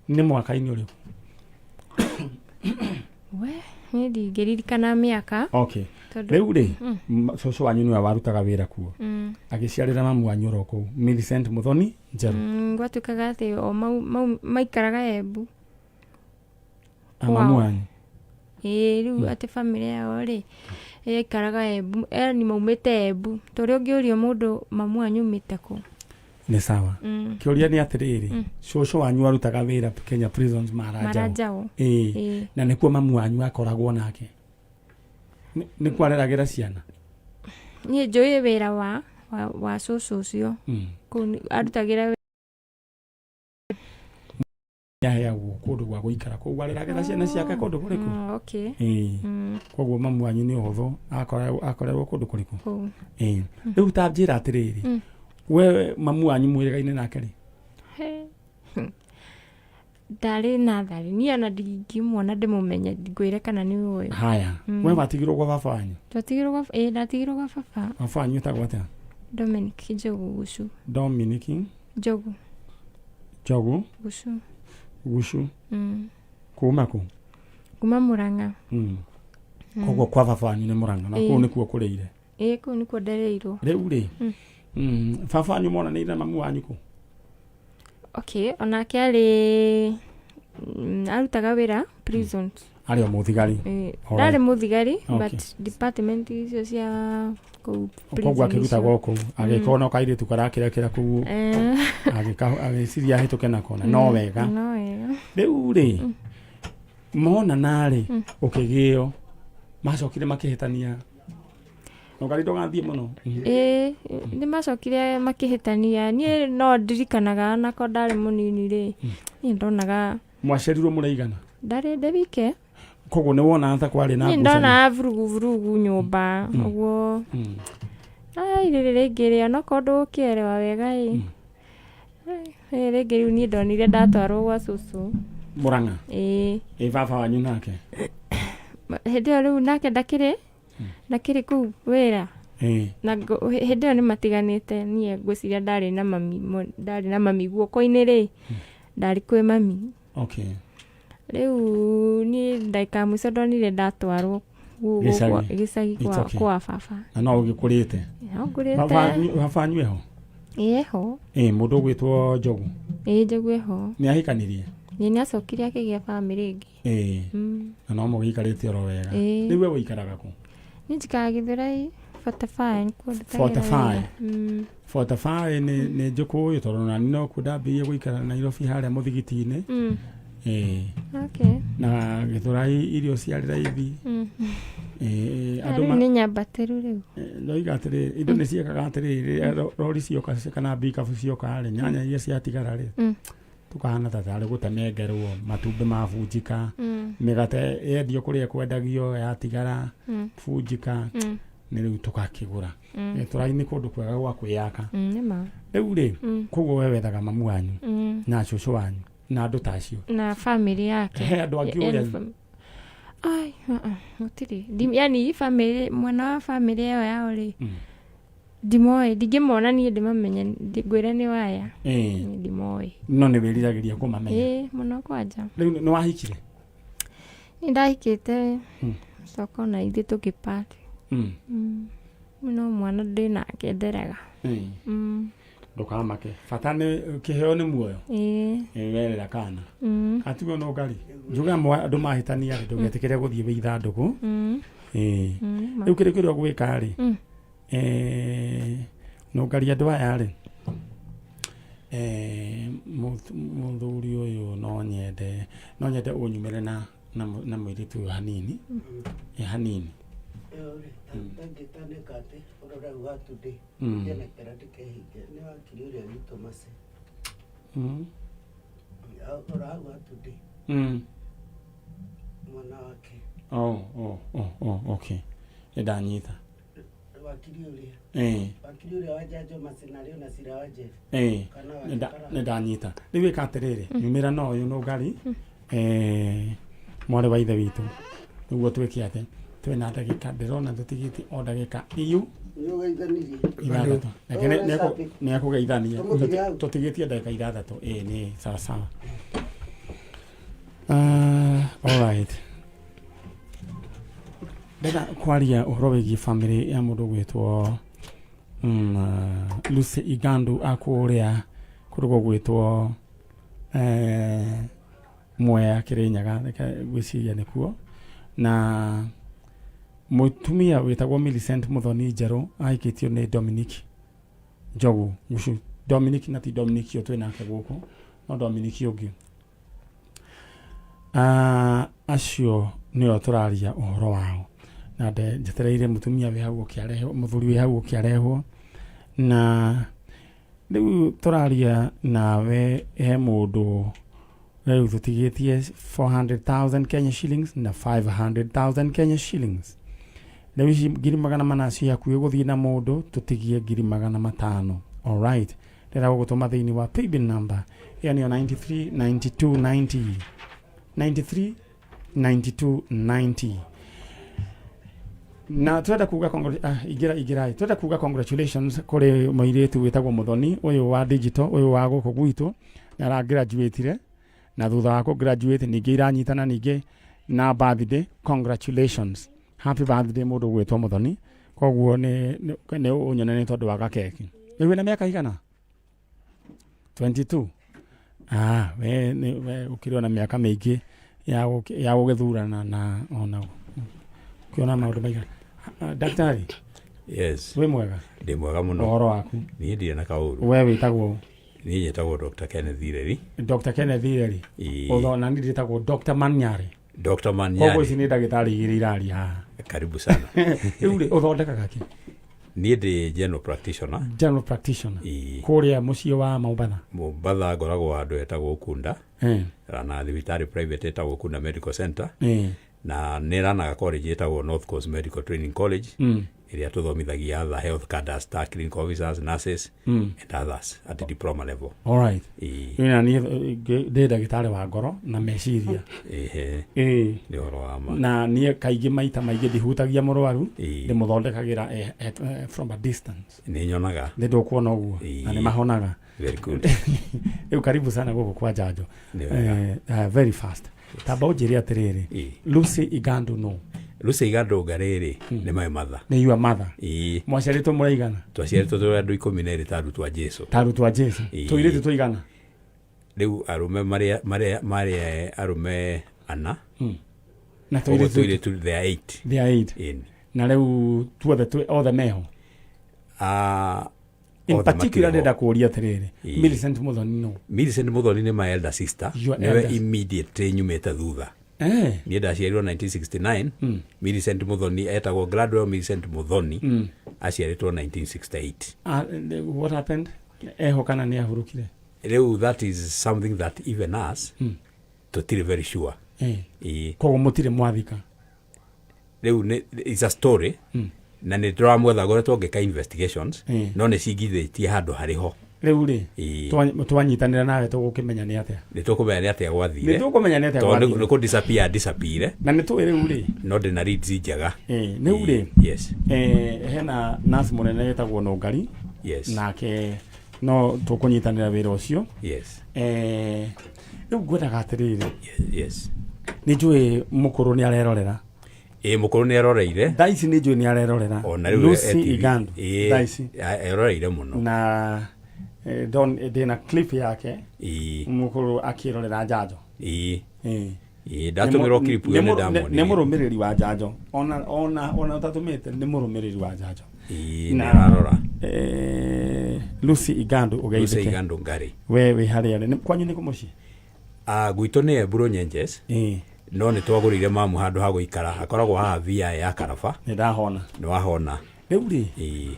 Nĩ mwaka-inĩ ũrĩkũ? We, niĩ ndingĩririkana mĩaka. Okay. Tondũ- Rĩu rĩ, cũcũ wanyu nĩwe warutaga wĩra kuo, agĩciarĩra mamu wanyu oro kũu, Millicent Muthoni Njerũ? Gwatuĩkaga atĩ o mau, mau maikaraga Embu. A mamu wanyu? Ĩĩ, rĩu atĩ bamĩrĩ yao rĩ yaikaraga Embu, yani maumĩte Embu. Ta ũrĩa ũngĩũria mũndũ mamu wanyu umĩte kũ. Nĩ sawa. Kĩũria nĩ atĩrĩrĩ, cũcũ wanyu arutaga wĩra Kenya Prisons Marajau? Marajau. Ĩĩ. Ĩĩ. Na nĩkuo mamu wanyu akoragwo nake? Nĩkuo areragĩra ciana? Niĩ njũĩ wĩra wa cũcũ ũcio. Kũu arutagĩra Aheagwo kũndũ gwa gũikara kũu areragĩra ciana ciake kũndũ kũrĩkũ. Okay. Ĩĩ. Koguo mamu wanyu nĩ ũhũthũ akorerwo kũndũ kũrĩkũ. Kũu. Ĩĩ. Rĩu ta njĩra atĩrĩrĩ, we mamu wanyu mwĩrĩgaine nake rĩ? He. Ndarĩ natharĩ, niĩ ona ndingĩmuona ndĩmũmenye ngwĩre kana nĩ ũyũ. Haya. We watigirwo gwa baba wanyu? Twatigirwo gwa, ĩĩ, ndatigirwo gwa baba. Baba wanyu etagwo atĩa? Dominic Njogu Gucu. Dominic Njogu Njogu Gucu. Gucu. Kuma kũ? Kuma Murang'a. Koguo kwa baba wanyu nĩ Murang'a na kũu nĩkuo kũrĩire? Ĩĩ, kũu nĩkuo ndereirwo. Rĩu rĩ, baba wanyu monanĩire na mamu wanyu kũ? Okay, onake arĩ arutaga wĩra prisons. Arĩ o mũthigari? Ĩĩ, Alright. ndarĩ mũthigari, Okay. but department icio cia kũu Koguo prison akĩrutagwo icio. kũu agĩkorwo no kairĩtu karakĩrakĩra kũu, agĩciria ahĩtũke nako na no wega. No wega. Rĩu rĩ, monana rĩ, ũkĩgĩo macokire makĩhĩtania nogari ndũgathiĩ mũno. Ĩĩ, nĩ macokire makĩhĩtania. Niĩ no ndirikanaga nako ndarĩ mũnini rĩ, niĩ ndonaga Mwaciarirwo mũraigana? Ndarĩ ndĩ wike. Koguo nĩ wonaga ta kwarĩ na Niĩ ngucanio? ndonaga vurugu vurugu nyũmba ũguo. Ai, rĩrĩ rĩngĩ rĩ, onokorwo ndũgũkĩerewa wega ĩ, rĩrĩ rĩngĩ rĩu niĩ ndonire ndatwarwo gwa cũcũ. Mũrang'a? Ĩĩ. Ĩ baba wanyu nake? Hĩndĩ ĩyo rĩu nake ndakĩrĩ kũu wĩra. Na hĩndĩ ĩyo nĩ matiganĩte. Niĩ ngwĩciria ndarĩ na mami, ndarĩ na mami guoko-inĩ rĩ, ndarĩ kwĩ mami. Okay. Rĩu niĩ ndagĩka ya mũico ndonire ndatwarwo Gĩcagi. gĩcagi It's okay. kwa baba. Na no ũgĩkũrĩte? No ngũrĩte. Baba wanyu eho? Ĩĩ, eho. Ĩ mũndũ ũgwĩtwo Njogu? Ĩĩ, Njogu eho. Nĩ ahikanirie? Ĩĩ, nĩ acokire akĩgĩa bamĩrĩ ĩngĩ. Ĩĩ. Na no mũgĩikarĩte oro wega? Ĩĩ. Rĩu we ũikaraga kũ? Niĩ njikaraga Gĩthũrai 45 nĩkuo ndutagĩra 45? wĩra. 45 nĩ njũkũyũ tondũ nani nokuo ndambĩrĩirie gũikara Nairobi harĩa mũthigiti-inĩ. Ĩĩ. Okay. Na Gĩthũrai irio ciarĩ raithi. Ĩĩ, Na andũ rĩu nĩ nyambatĩru rĩu. Ndoiga atĩrĩrĩ, indo nĩ ciekaga atĩrĩrĩ, rĩrĩa rori cioka kana mbikabu cioka rĩ, nyanya iria ciatigara rĩ, tũkahana ta tarĩ gũtemengerwo, matumbĩ mabunjika, mĩgate yendio kũrĩa kwendagio yatigara, bunjika, nĩ rĩu tũgakĩgũra. Gĩthũrai nĩ kũndũ kwega gwa kwĩyaka. Nĩ ma. Rĩu rĩ, koguo we wethaga mamu wanyu na cũcũ wanyu na andũ ta acio? Na bamĩrĩ yake. He andũ angĩ Yani ũrĩa? Ai, gũtirĩ. Yani bamĩrĩ, mwena wa bamĩrĩ ĩyo yao rĩ, ndimoĩ, ndingĩmona niĩ ndĩmamenye, ngwĩre nĩ waya. Ĩĩ. Niĩ ndimoĩ. No nĩ wĩriragĩria kũmamenya? Ĩĩ, mũno kwanja. Rĩu nĩ wahikire? Niĩ ndahikĩte, coka ona ithuĩ tũkĩpati. No mwana ndĩ nake nderaga. Ndũkamake, bata nĩ kĩheo nĩ muoyo. Ĩĩ. Ĩĩ, werera kana atigwo no ngari njuge andũ mahĩtania rĩ, ndũgetĩkĩre gũthiĩ wĩ ithandũkũ. Ĩĩ. Mm, Rĩu kĩrĩa kĩrĩa ũgwĩka rĩ nũngaria andũ aya rĩ mũthuri ũyũ no nyende no nyende ũnyumĩre na na mũ- na mũirĩtu ũyũ hanini hanini Ndangĩtanĩka atĩ ũrore uga today hena kĩra ndĩkehinge nĩ wakiri ũrĩa witũ mace ũrauga today mwana wake Oh, okay, nĩ ndanyita. Wakiri ũrĩa wakiri ũrĩa wa njanjo mace na arĩ ona cira wa njera. Kana wa Kĩkaranga. Nĩ ndanyita. Rĩu ĩka atĩrĩrĩ, nyumĩra na ũyũ nũngari mwarĩ wa ithe witũ nĩguo twĩke atĩ twĩna ndagĩka ndĩrona tũtigĩtie o ndagĩka iyu Nĩ ũgeithanirie. 6. Reke nĩ akũgeithania. Tũmũtige hau. Tũtigĩtie ndagĩka 6. Ĩĩ, nĩ sawa sawa. Ah, alright, ndenda kwaria ũhoro wĩgiĩ family ya mũndũ gwĩtwo Lucy Igandu akũrĩa kũndũ gũgwĩtwo Mwea Kĩrĩnyaga, reke gwĩciria nĩkuo, na mũtumia wĩtagwo Millicent Muthoni Njerũ ahikĩtio nĩ Dominic Njogu Gucu. Dominic na ti Dominic ũyũ twĩ nake gũkũ, no Dominic ũngĩ. Ah, acio nĩo tũraria ũhoro wao na njetereire mũtumia wĩ hau ũkĩarehwo, mũthuri wĩ hau ũkĩarehwo, na rĩu tũraria nawe he mũndũ rĩu tũtigĩtie 400,000 Kenya shillings na 500,000 Kenya shillings. Rĩu ici 400,000 ci hakuhĩ gũthiĩ na mũndũ, tũtigie 500,000. Alright, ndĩrenda gũgũtũma thĩinĩ wa paybill number ĩyo nĩyo 93 92 90, 93 92 90, na twenda kuga ingĩra ingĩra twenda kuga congratulations kũrĩ mũirĩtu wĩtagwo Mũthoni ũyũ wa digital ũyũ wa gũkũ gwitũ, nĩ ara graduate na thutha wa kũ graduate ningĩ iranyitana ningĩ na birthday. Congratulations, happy birthday mũndũ gwĩtwo Mũthoni. Koguo nĩ ũnyone nĩ tondũ wa gakeki. Rĩu wĩna mĩaka igana? 22. Ah, we nĩ we ũkĩrĩ ona mĩaka mĩingĩ ya gũgĩthurana na ona ũkĩona maũndũ maigana. Ah, daktari. Yes. Wĩ mwega? Ndĩ mwega mũno. Ũhoro waku? Niĩ ndirĩ na kaũru. We wĩtagwo? Niĩ njĩtagwo Dr. Kenneth Ireri. Dr. Kenneth Ireri. Ĩĩ. Ũtho na niĩ ndĩtagwo Dr. Manyari. Dr. Koguo Manyari. ici nĩ ndagĩtarĩ igĩrĩ iraria haha. Karibu sana. Rĩu rĩ, ũthondekaga kĩ? Niĩ ndĩ general practitioner. General practitioner. Ĩĩ. Kũrĩa mũciĩ wa Mombatha? Mombatha ngoragwo handũ hetagwo Ukunda. Na thibitarĩ private ĩtagwo Ukunda Medical Center. Na nĩ ranaga college ĩtagwo North Coast Medical Training College ĩrĩa tũthomithagia other health cadres ta clinical officers, nurses and others at the diploma level. Alright. Ĩĩ. Rĩu na niĩ ndĩ ndagĩtarĩ wa ngoro na meciria. Ĩhĩ. Nĩ ũhoro wa ma. Na niĩ kaingĩ maita maingĩ ndihutagia mũrwaru. Ĩĩ. Ndĩmũthondekagĩra from a distance. Nĩ nyonaga. Nĩ ndũkuona ũguo na nĩ mahonaga. Very good. Rĩu karibu sana gũkũ kwa njanjo. Nĩ wega. Very fast, tamba ũnjĩre atĩrĩrĩ, Lucy Igandu no? Lucy Igandu Ngarĩrĩ nĩ my mother. Nĩ your mother? Ĩĩ. Mwaciarĩtwo mũraigana? Twaciarĩtwo tũrĩ andũ 12 ta arutwo a Jesu. Ta arutwo a Jesu. Ĩĩ. Tũirĩtu tũigana? Rĩu arũme marĩa marĩa marĩa arũme ana. Na Koguo tũirĩtu? Tũirĩtu they are eight. They are eight. Ĩĩ. Na rĩu tuothe twĩ othe meho? Ah, In othe particular makĩrĩ ho. ndĩrenda kũũria atĩrĩrĩ, Ĩĩ. Millicent Muthoni no? Millicent Muthoni nĩ my elder sister. Your Nĩwe elder. immediately nyumĩte thutha. Niĩ ndaciarirwo 1969. Millicent Muthoni etagwo Gladwell Millicent Muthoni. Aciarĩtwo 1968. Ah, what happened? Eho kana nĩ ahurũkire? Rĩu that is something that even us tũtirĩ very sure. Ĩĩ. Koguo mũtirĩ mwathika? Rĩu it's a story na nĩ tũramwetha ngoretwo ngĩka investigations no nĩ cingithĩtie handũ harĩ ho. Rĩu rĩ, Ĩĩ. twanyitanĩra nawe tũgũkĩmenya nĩ atĩa. Nĩ tũkũmenya nĩ atĩa gwathire. Nĩ tũkũmenya nĩ atĩa Tondũ gwathire. nĩ kũ disappear disappear. Na nĩ tũĩ rĩu rĩ. No ndĩ na leads njega. Rĩu rĩ, Yes. Hena nurse mũnene wĩtagwo Nũngari. Yes. Nake no tũkũnyitanĩra wĩra ũcio. Yes. Rĩu ngwendaga atĩrĩrĩ, Yes. nĩ njũĩ mũkũrũ nĩ arerorera. Ĩĩ, mũkũrũ nĩ eroreire. Thaa ici nĩ njũĩ nĩ arerorera. Ona rĩu Lucy e TV. Igandu Ĩĩ, thaa ici. Eroreire mũno. Na ndĩna clip yake Ĩĩ. mũkũrũ akĩrorera njanjo. Ĩĩ. Ĩĩ. Ĩĩ, ndatũmĩrwo clip ĩyo nĩ ndamuonire. Nĩ mũrũmĩrĩri wa njanjo ona ona ona ũtatũmĩte nĩ mũrũmĩrĩri wa njanjo. Ĩĩ, Na- nĩ ararora. Lucy Igandu Lucy ũgeithĩke. Igandu Ngari. We wĩ harĩa rĩ? Kwanyu nĩ kũ mũciĩ? Ah, gwitũ nĩ Emburo Nyenjes. No nĩ twagũrĩire mamu handũ ha gũikara hakoragwo haha VI ya Karaba. Nĩ ndahona. Nĩ wahona. Rĩu rĩ? Ĩĩ.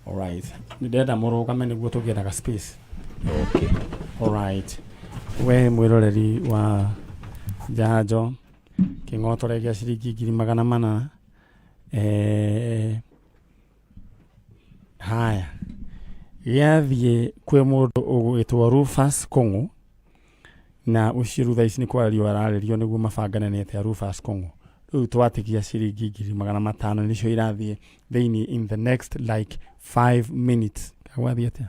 Alright. Nĩ ndĩrenda mũrũgame nĩguo tũgĩe na ga space. Okay. Alright. We mwĩroreri wa njanjo kĩng'otore gĩa ciringi 400,000 haya gĩathiĩ kwĩ mũndũ ũgwĩtwo Rufus Kũng'ũ na ũcio rĩu thaa ici nĩ kwario ararĩrio nĩguo mabangane nĩ atĩa Rufus Kũng'ũ rĩu twatigia ciringi 500,000 nĩcio irathiĩ thĩinĩ in the next like 5 minutes kagwathiĩ atĩa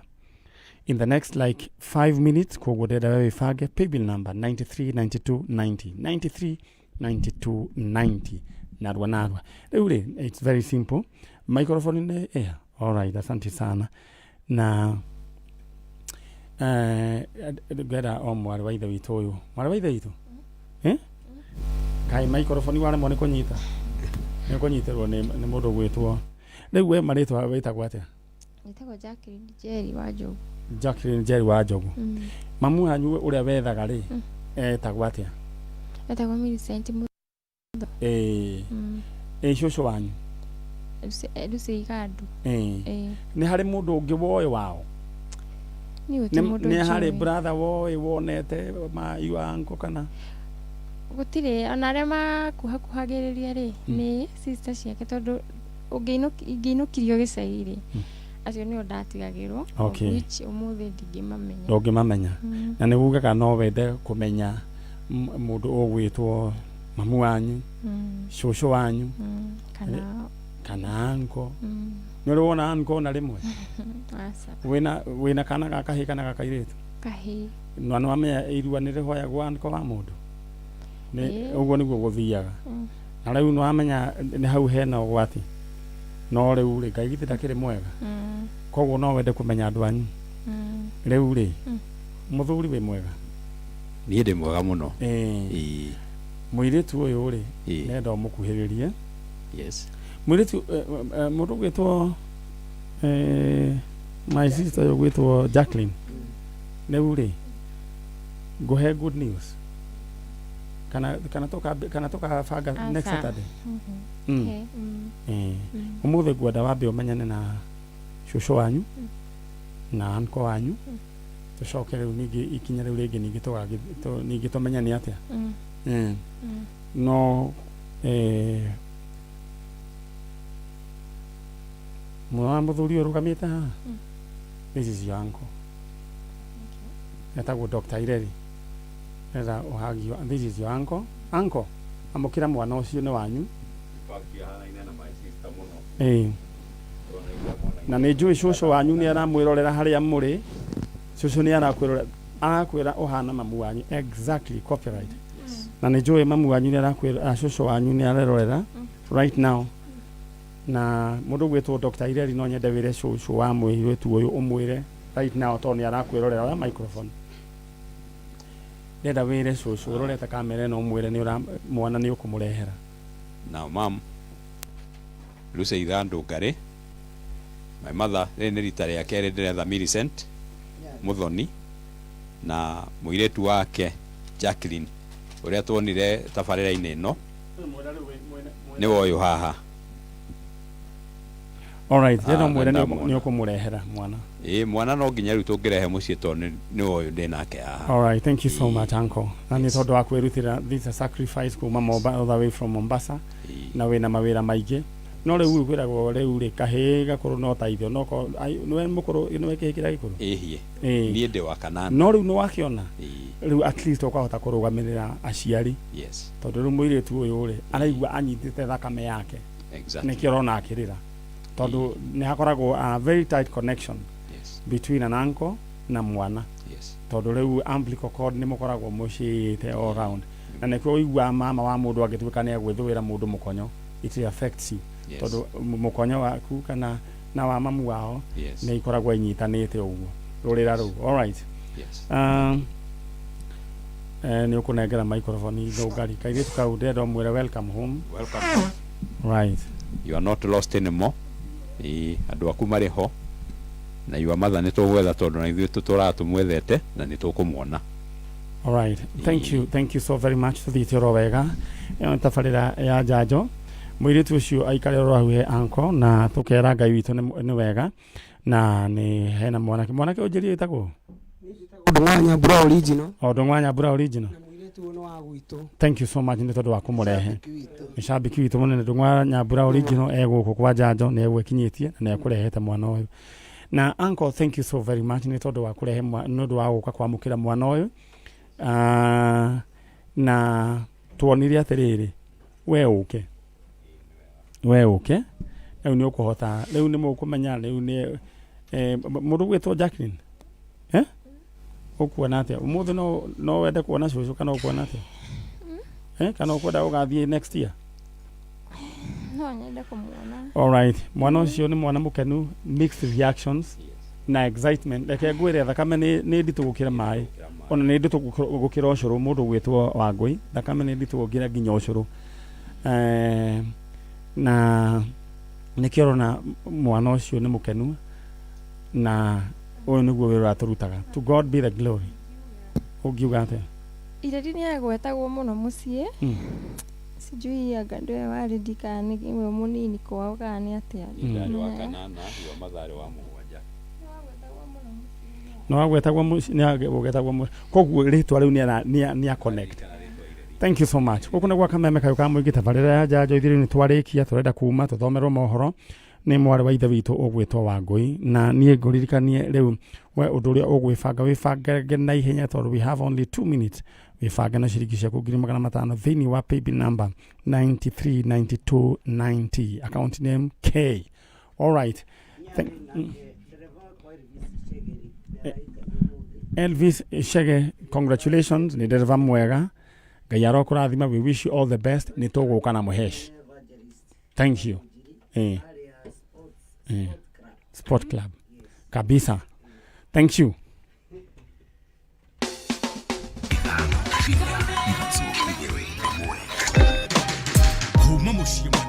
in the next like 5 minutes koguo ndĩrenda we wĩbange paybill number 939290 939290 narua narua rĩu rĩ it's very simple microphone nĩ yeah. Alright, asante sana na ngwenda o mwarĩ wa ithe witũ ũyũ mwarĩ wa ithe witũ eh? Kaĩ microphone waremwo nĩ kũnyita nĩ ũkũnyitĩrwo nĩ mũndũ ũgwĩtwo rĩu we marĩtwa wĩtagwo atĩa? Njĩtagwo Jacqueline Njeri wa Njogu. Jacqueline Njeri wa Njogu. Mamu wanyu ũrĩa wethaga rĩ etagwo atĩa? Etagwo Millicent Mutho. Ĩĩ. Ĩ cũcũ wanyu? Lucy Igandu. Ĩĩ. Ĩĩ. Nĩ harĩ mũndũ ũngĩ woĩ wao? Niĩ gũtirĩ mũndũ Nĩ harĩ njũĩ. brother woĩ wonete ma your uncle kana? Gũtirĩ ona arĩa makuhakuhagĩrĩria rĩ nĩ sister ciake tondũ ingĩinũkirio gĩcagi rĩ acio nĩo ndatigagĩrwo of which ũmũthĩ ndingĩmamenya. Ndũngĩmamenya. Na nĩ ugaga no wende kũmenya mũndũ ũgwĩtwo mamu wanyu, cũcũ wanyu, Kana kana uncle. Nĩ ũrĩ wona uncle ona rĩmwe? Aca. Wĩna kana ga kahĩĩ kana ga kairĩtu? Kahĩĩ. Na nĩ wamenya irua nĩ rĩhoyagwo uncle wa mũndũ? Nĩ Ĩĩ. ũguo nĩguo gũthiaga. Na rĩu nĩ wamenya nĩ hau hena ũgwati. No rĩu rĩ Ngai githĩ ndakĩrĩ mwega? Koguo no wende kũmenya andũ anyu. Rĩu rĩ mũthuri wĩ mwega? Niĩ ndĩ mwega mũno. Ĩĩ. Mũirĩtu ũyũ rĩ nenda ũmũkuhĩrĩrie. Yes. Mũirĩtu mũndũ ũgwĩtwo my sister ũyũ ũgwĩtwo Jacqueline. Rĩu rĩ ngũhe good news. Kana kana tũka kana tũkabanga next Aca. Saturday. Okay. Ĩĩ. Ũmũthĩ ngwenda wambe ũmenyane na cũcũ wanyu na uncle wanyu tũcoke rĩu ningĩ ikinya rĩu rĩngĩ ningĩ ningĩ tũmenyane atĩa. No mwana wa mũthuri ũyũ ũrũgamĩte haha this is your uncle. Etagwo Dr. Ireri. Etha ũhagio this is your uncle. Uncle amũkĩra mwana ũcio nĩ wanyu. Ĩĩ. Na nĩ njũĩ cũcũ wanyu nĩ aramwĩrorera harĩa mũrĩ. Cũcũ nĩ arakwĩrorera arakwĩra ũhana mamu wanyu exactly copyright. Na nĩ njũĩ mamu wanyu nĩ arakwĩra cũcũ wanyu nĩ arerorera right now. Na mũndũ ũgwĩtwo Dr. Ireri no nyende wĩre cũcũ wa mũirĩtu ũyũ ũmwĩre right now tondũ nĩ arakwĩrorera oya microphone. Ndĩrenda wĩre cũcũ ũrorete kamera ĩno ũmwĩre nĩ ũra mwana nĩ ũkũmũrehera. Now mom, Lucy Ithandũ Ngarĩ, my mother, rĩrĩ nĩ rita rĩa kerĩ ndĩretha Millicent Muthoni na mũirĩtu wake Jacqueline ũrĩa tuonire tabarĩra-inĩ ĩno nĩwe ũyũ haha. Alright, ndĩrenda Ah, ũmwĩre nĩndamwona. nĩ ũkũmũrehera mwana. Ĩĩ mwana no nginya rĩu tũngĩrehe mũciĩ tondũ nĩwe ũyũ ndĩ nake haha. Alright, thank you so much uncle. Na nĩ tondũ wa kwĩrutĩra this is a sacrifice kuma Mombasa all the way from Mombasa na wĩna mawĩra maingĩ. No rĩu kwĩragwo rĩu rĩ kahĩĩ gakũrũ no ta ithe no nĩwe mũkũrũ nĩwe kĩhĩĩ kĩrĩa gĩkũrũ. Ĩhiĩ. Ĩĩ. Niĩ ndĩ wa kanana. No rĩu nĩ wakĩona rĩu at least ũkahota kũrũgamĩrĩra aciari. Yes. Tondũ rĩu mũirĩtu ũyũ rĩ araigua anyitĩte thakame yake. Exactly. Nĩkĩo ũrona akĩrĩra. Tondũ nĩ hakoragwo a very tight connection between an uncle na mwana. Yes. Tondũ rĩu umbilical cord nĩ mũkoragwo mũciĩte all round. Na nĩkĩo ũiguaga mama wa mũndũ angĩtuĩka nĩ egwĩthũĩra mũndũ mũkonyo it affects you. Yes. Tondũ mũkonyo waku kana na wa mamu wao Yes. nĩ ikoragwo inyitanĩte ũguo rũrĩra rũu. All right. Yes. Nĩ ũkũnengera microphone thũngari kairĩtu kau ndĩrenda ũmwĩre welcome home. Welcome home. Right. You are not lost anymore. Ĩĩ, andũ aku marĩ ho na your mother nĩ tũgwetha tondũ na ithuĩ tũtũraga tũmwethete na nĩ tũkũmuona. All right. Thank you. Thank you so very much. Tuthiĩte oro wega. Ĩno nĩ tabarĩra ya njanjo. Mũirĩtu ũcio aikare oro hau he anko na tũkera Ngai witũ nĩ wega na nĩ hena mwanake. Mwanake ũnjĩrie wĩtagwo? Ndũng'wa Nyambura original. O Ndũng'wa Nyambura original. Mũirĩtu ũyũ nĩ wa gwitũ. Thank you so much nĩ tondũ wa kũmũrehe. Nĩ cambĩki witũ mũnene Ndũng'wa Nyambura original e gũkũ kwa njanjo nĩ egwĩkinyĩtie na nĩ ekũrehete mwana ũyũ. Na uncle thank you so very much nĩ tondũ wa kũrehe nĩ ũndũ wa gũka kwamũkĩra mwana ũyũ. Ah, na tuonire atĩrĩrĩ we ũke we ũke rĩu nĩ ũkũhota rĩu nĩ mũkũmenya rĩu nĩ eh, mũndũ gwĩtwo Jacqueline eh? Ũkuona atĩa ũmũthĩ no wende kuona cũcũ kana ũkuona atĩa eh? Kana ũkwenda ũgathiĩ next year? No nyende kũmuona. Alright, mwana ũcio nĩ mwana mũkenu, mixed reactions na excitement. Reke ngwĩre thakame nĩ nditũ gũkĩra maĩ, ona nĩ nditũ gũkĩra ũcũrũ. Mũndũ ũgwĩtwo Wangũi, thakame nĩ nditũ gũkĩra nginya ũcũrũ. Eh, na nĩkĩo ũrona mwana ũcio nĩ mũkenu na ũyũ nĩguo wĩra ũrĩa tũrutaga. To God be the glory. Ũngiuga atĩa? Ireri nĩ agwetagwo mũno mũciĩ. Sijui anga ndĩwe warĩ ndikana nĩ we mũnini kwao kana nĩ atĩa. Ndarĩ wa kanana, your mother arĩ wa mũgwanja. No agwetagwo mũciĩ nĩ agwetagwo mũciĩ koguo rĩtwa rĩu nĩ a connect. Thank you so much. Gũkũ nĩ gwa Kameme kayũ ka mũingĩ, tabarĩra ya njanjo. Ithuĩ nĩ twarĩkia, tũrenda kuma tũthomerwo mohoro nĩ mwarĩ wa ithe witũ ũgwĩtwo Wangũi, na niĩ ngũririkanie rĩu we ũndũ ũrĩa ũgwĩbanga wĩbange na ihenya tondũ we have only 2 minutes. Wĩbange na ciringi ciaku 500,000 thĩinĩ wa paybill number 939290, account name K. All right. Elvis Chege, congratulations, nĩ ndereba mwega. Ngai arokũrathima, we wish you all the best. Nĩ tũgũka na mũhesh. Thank you. Sport club. Kabisa. Thank you. Kuma mũciĩ.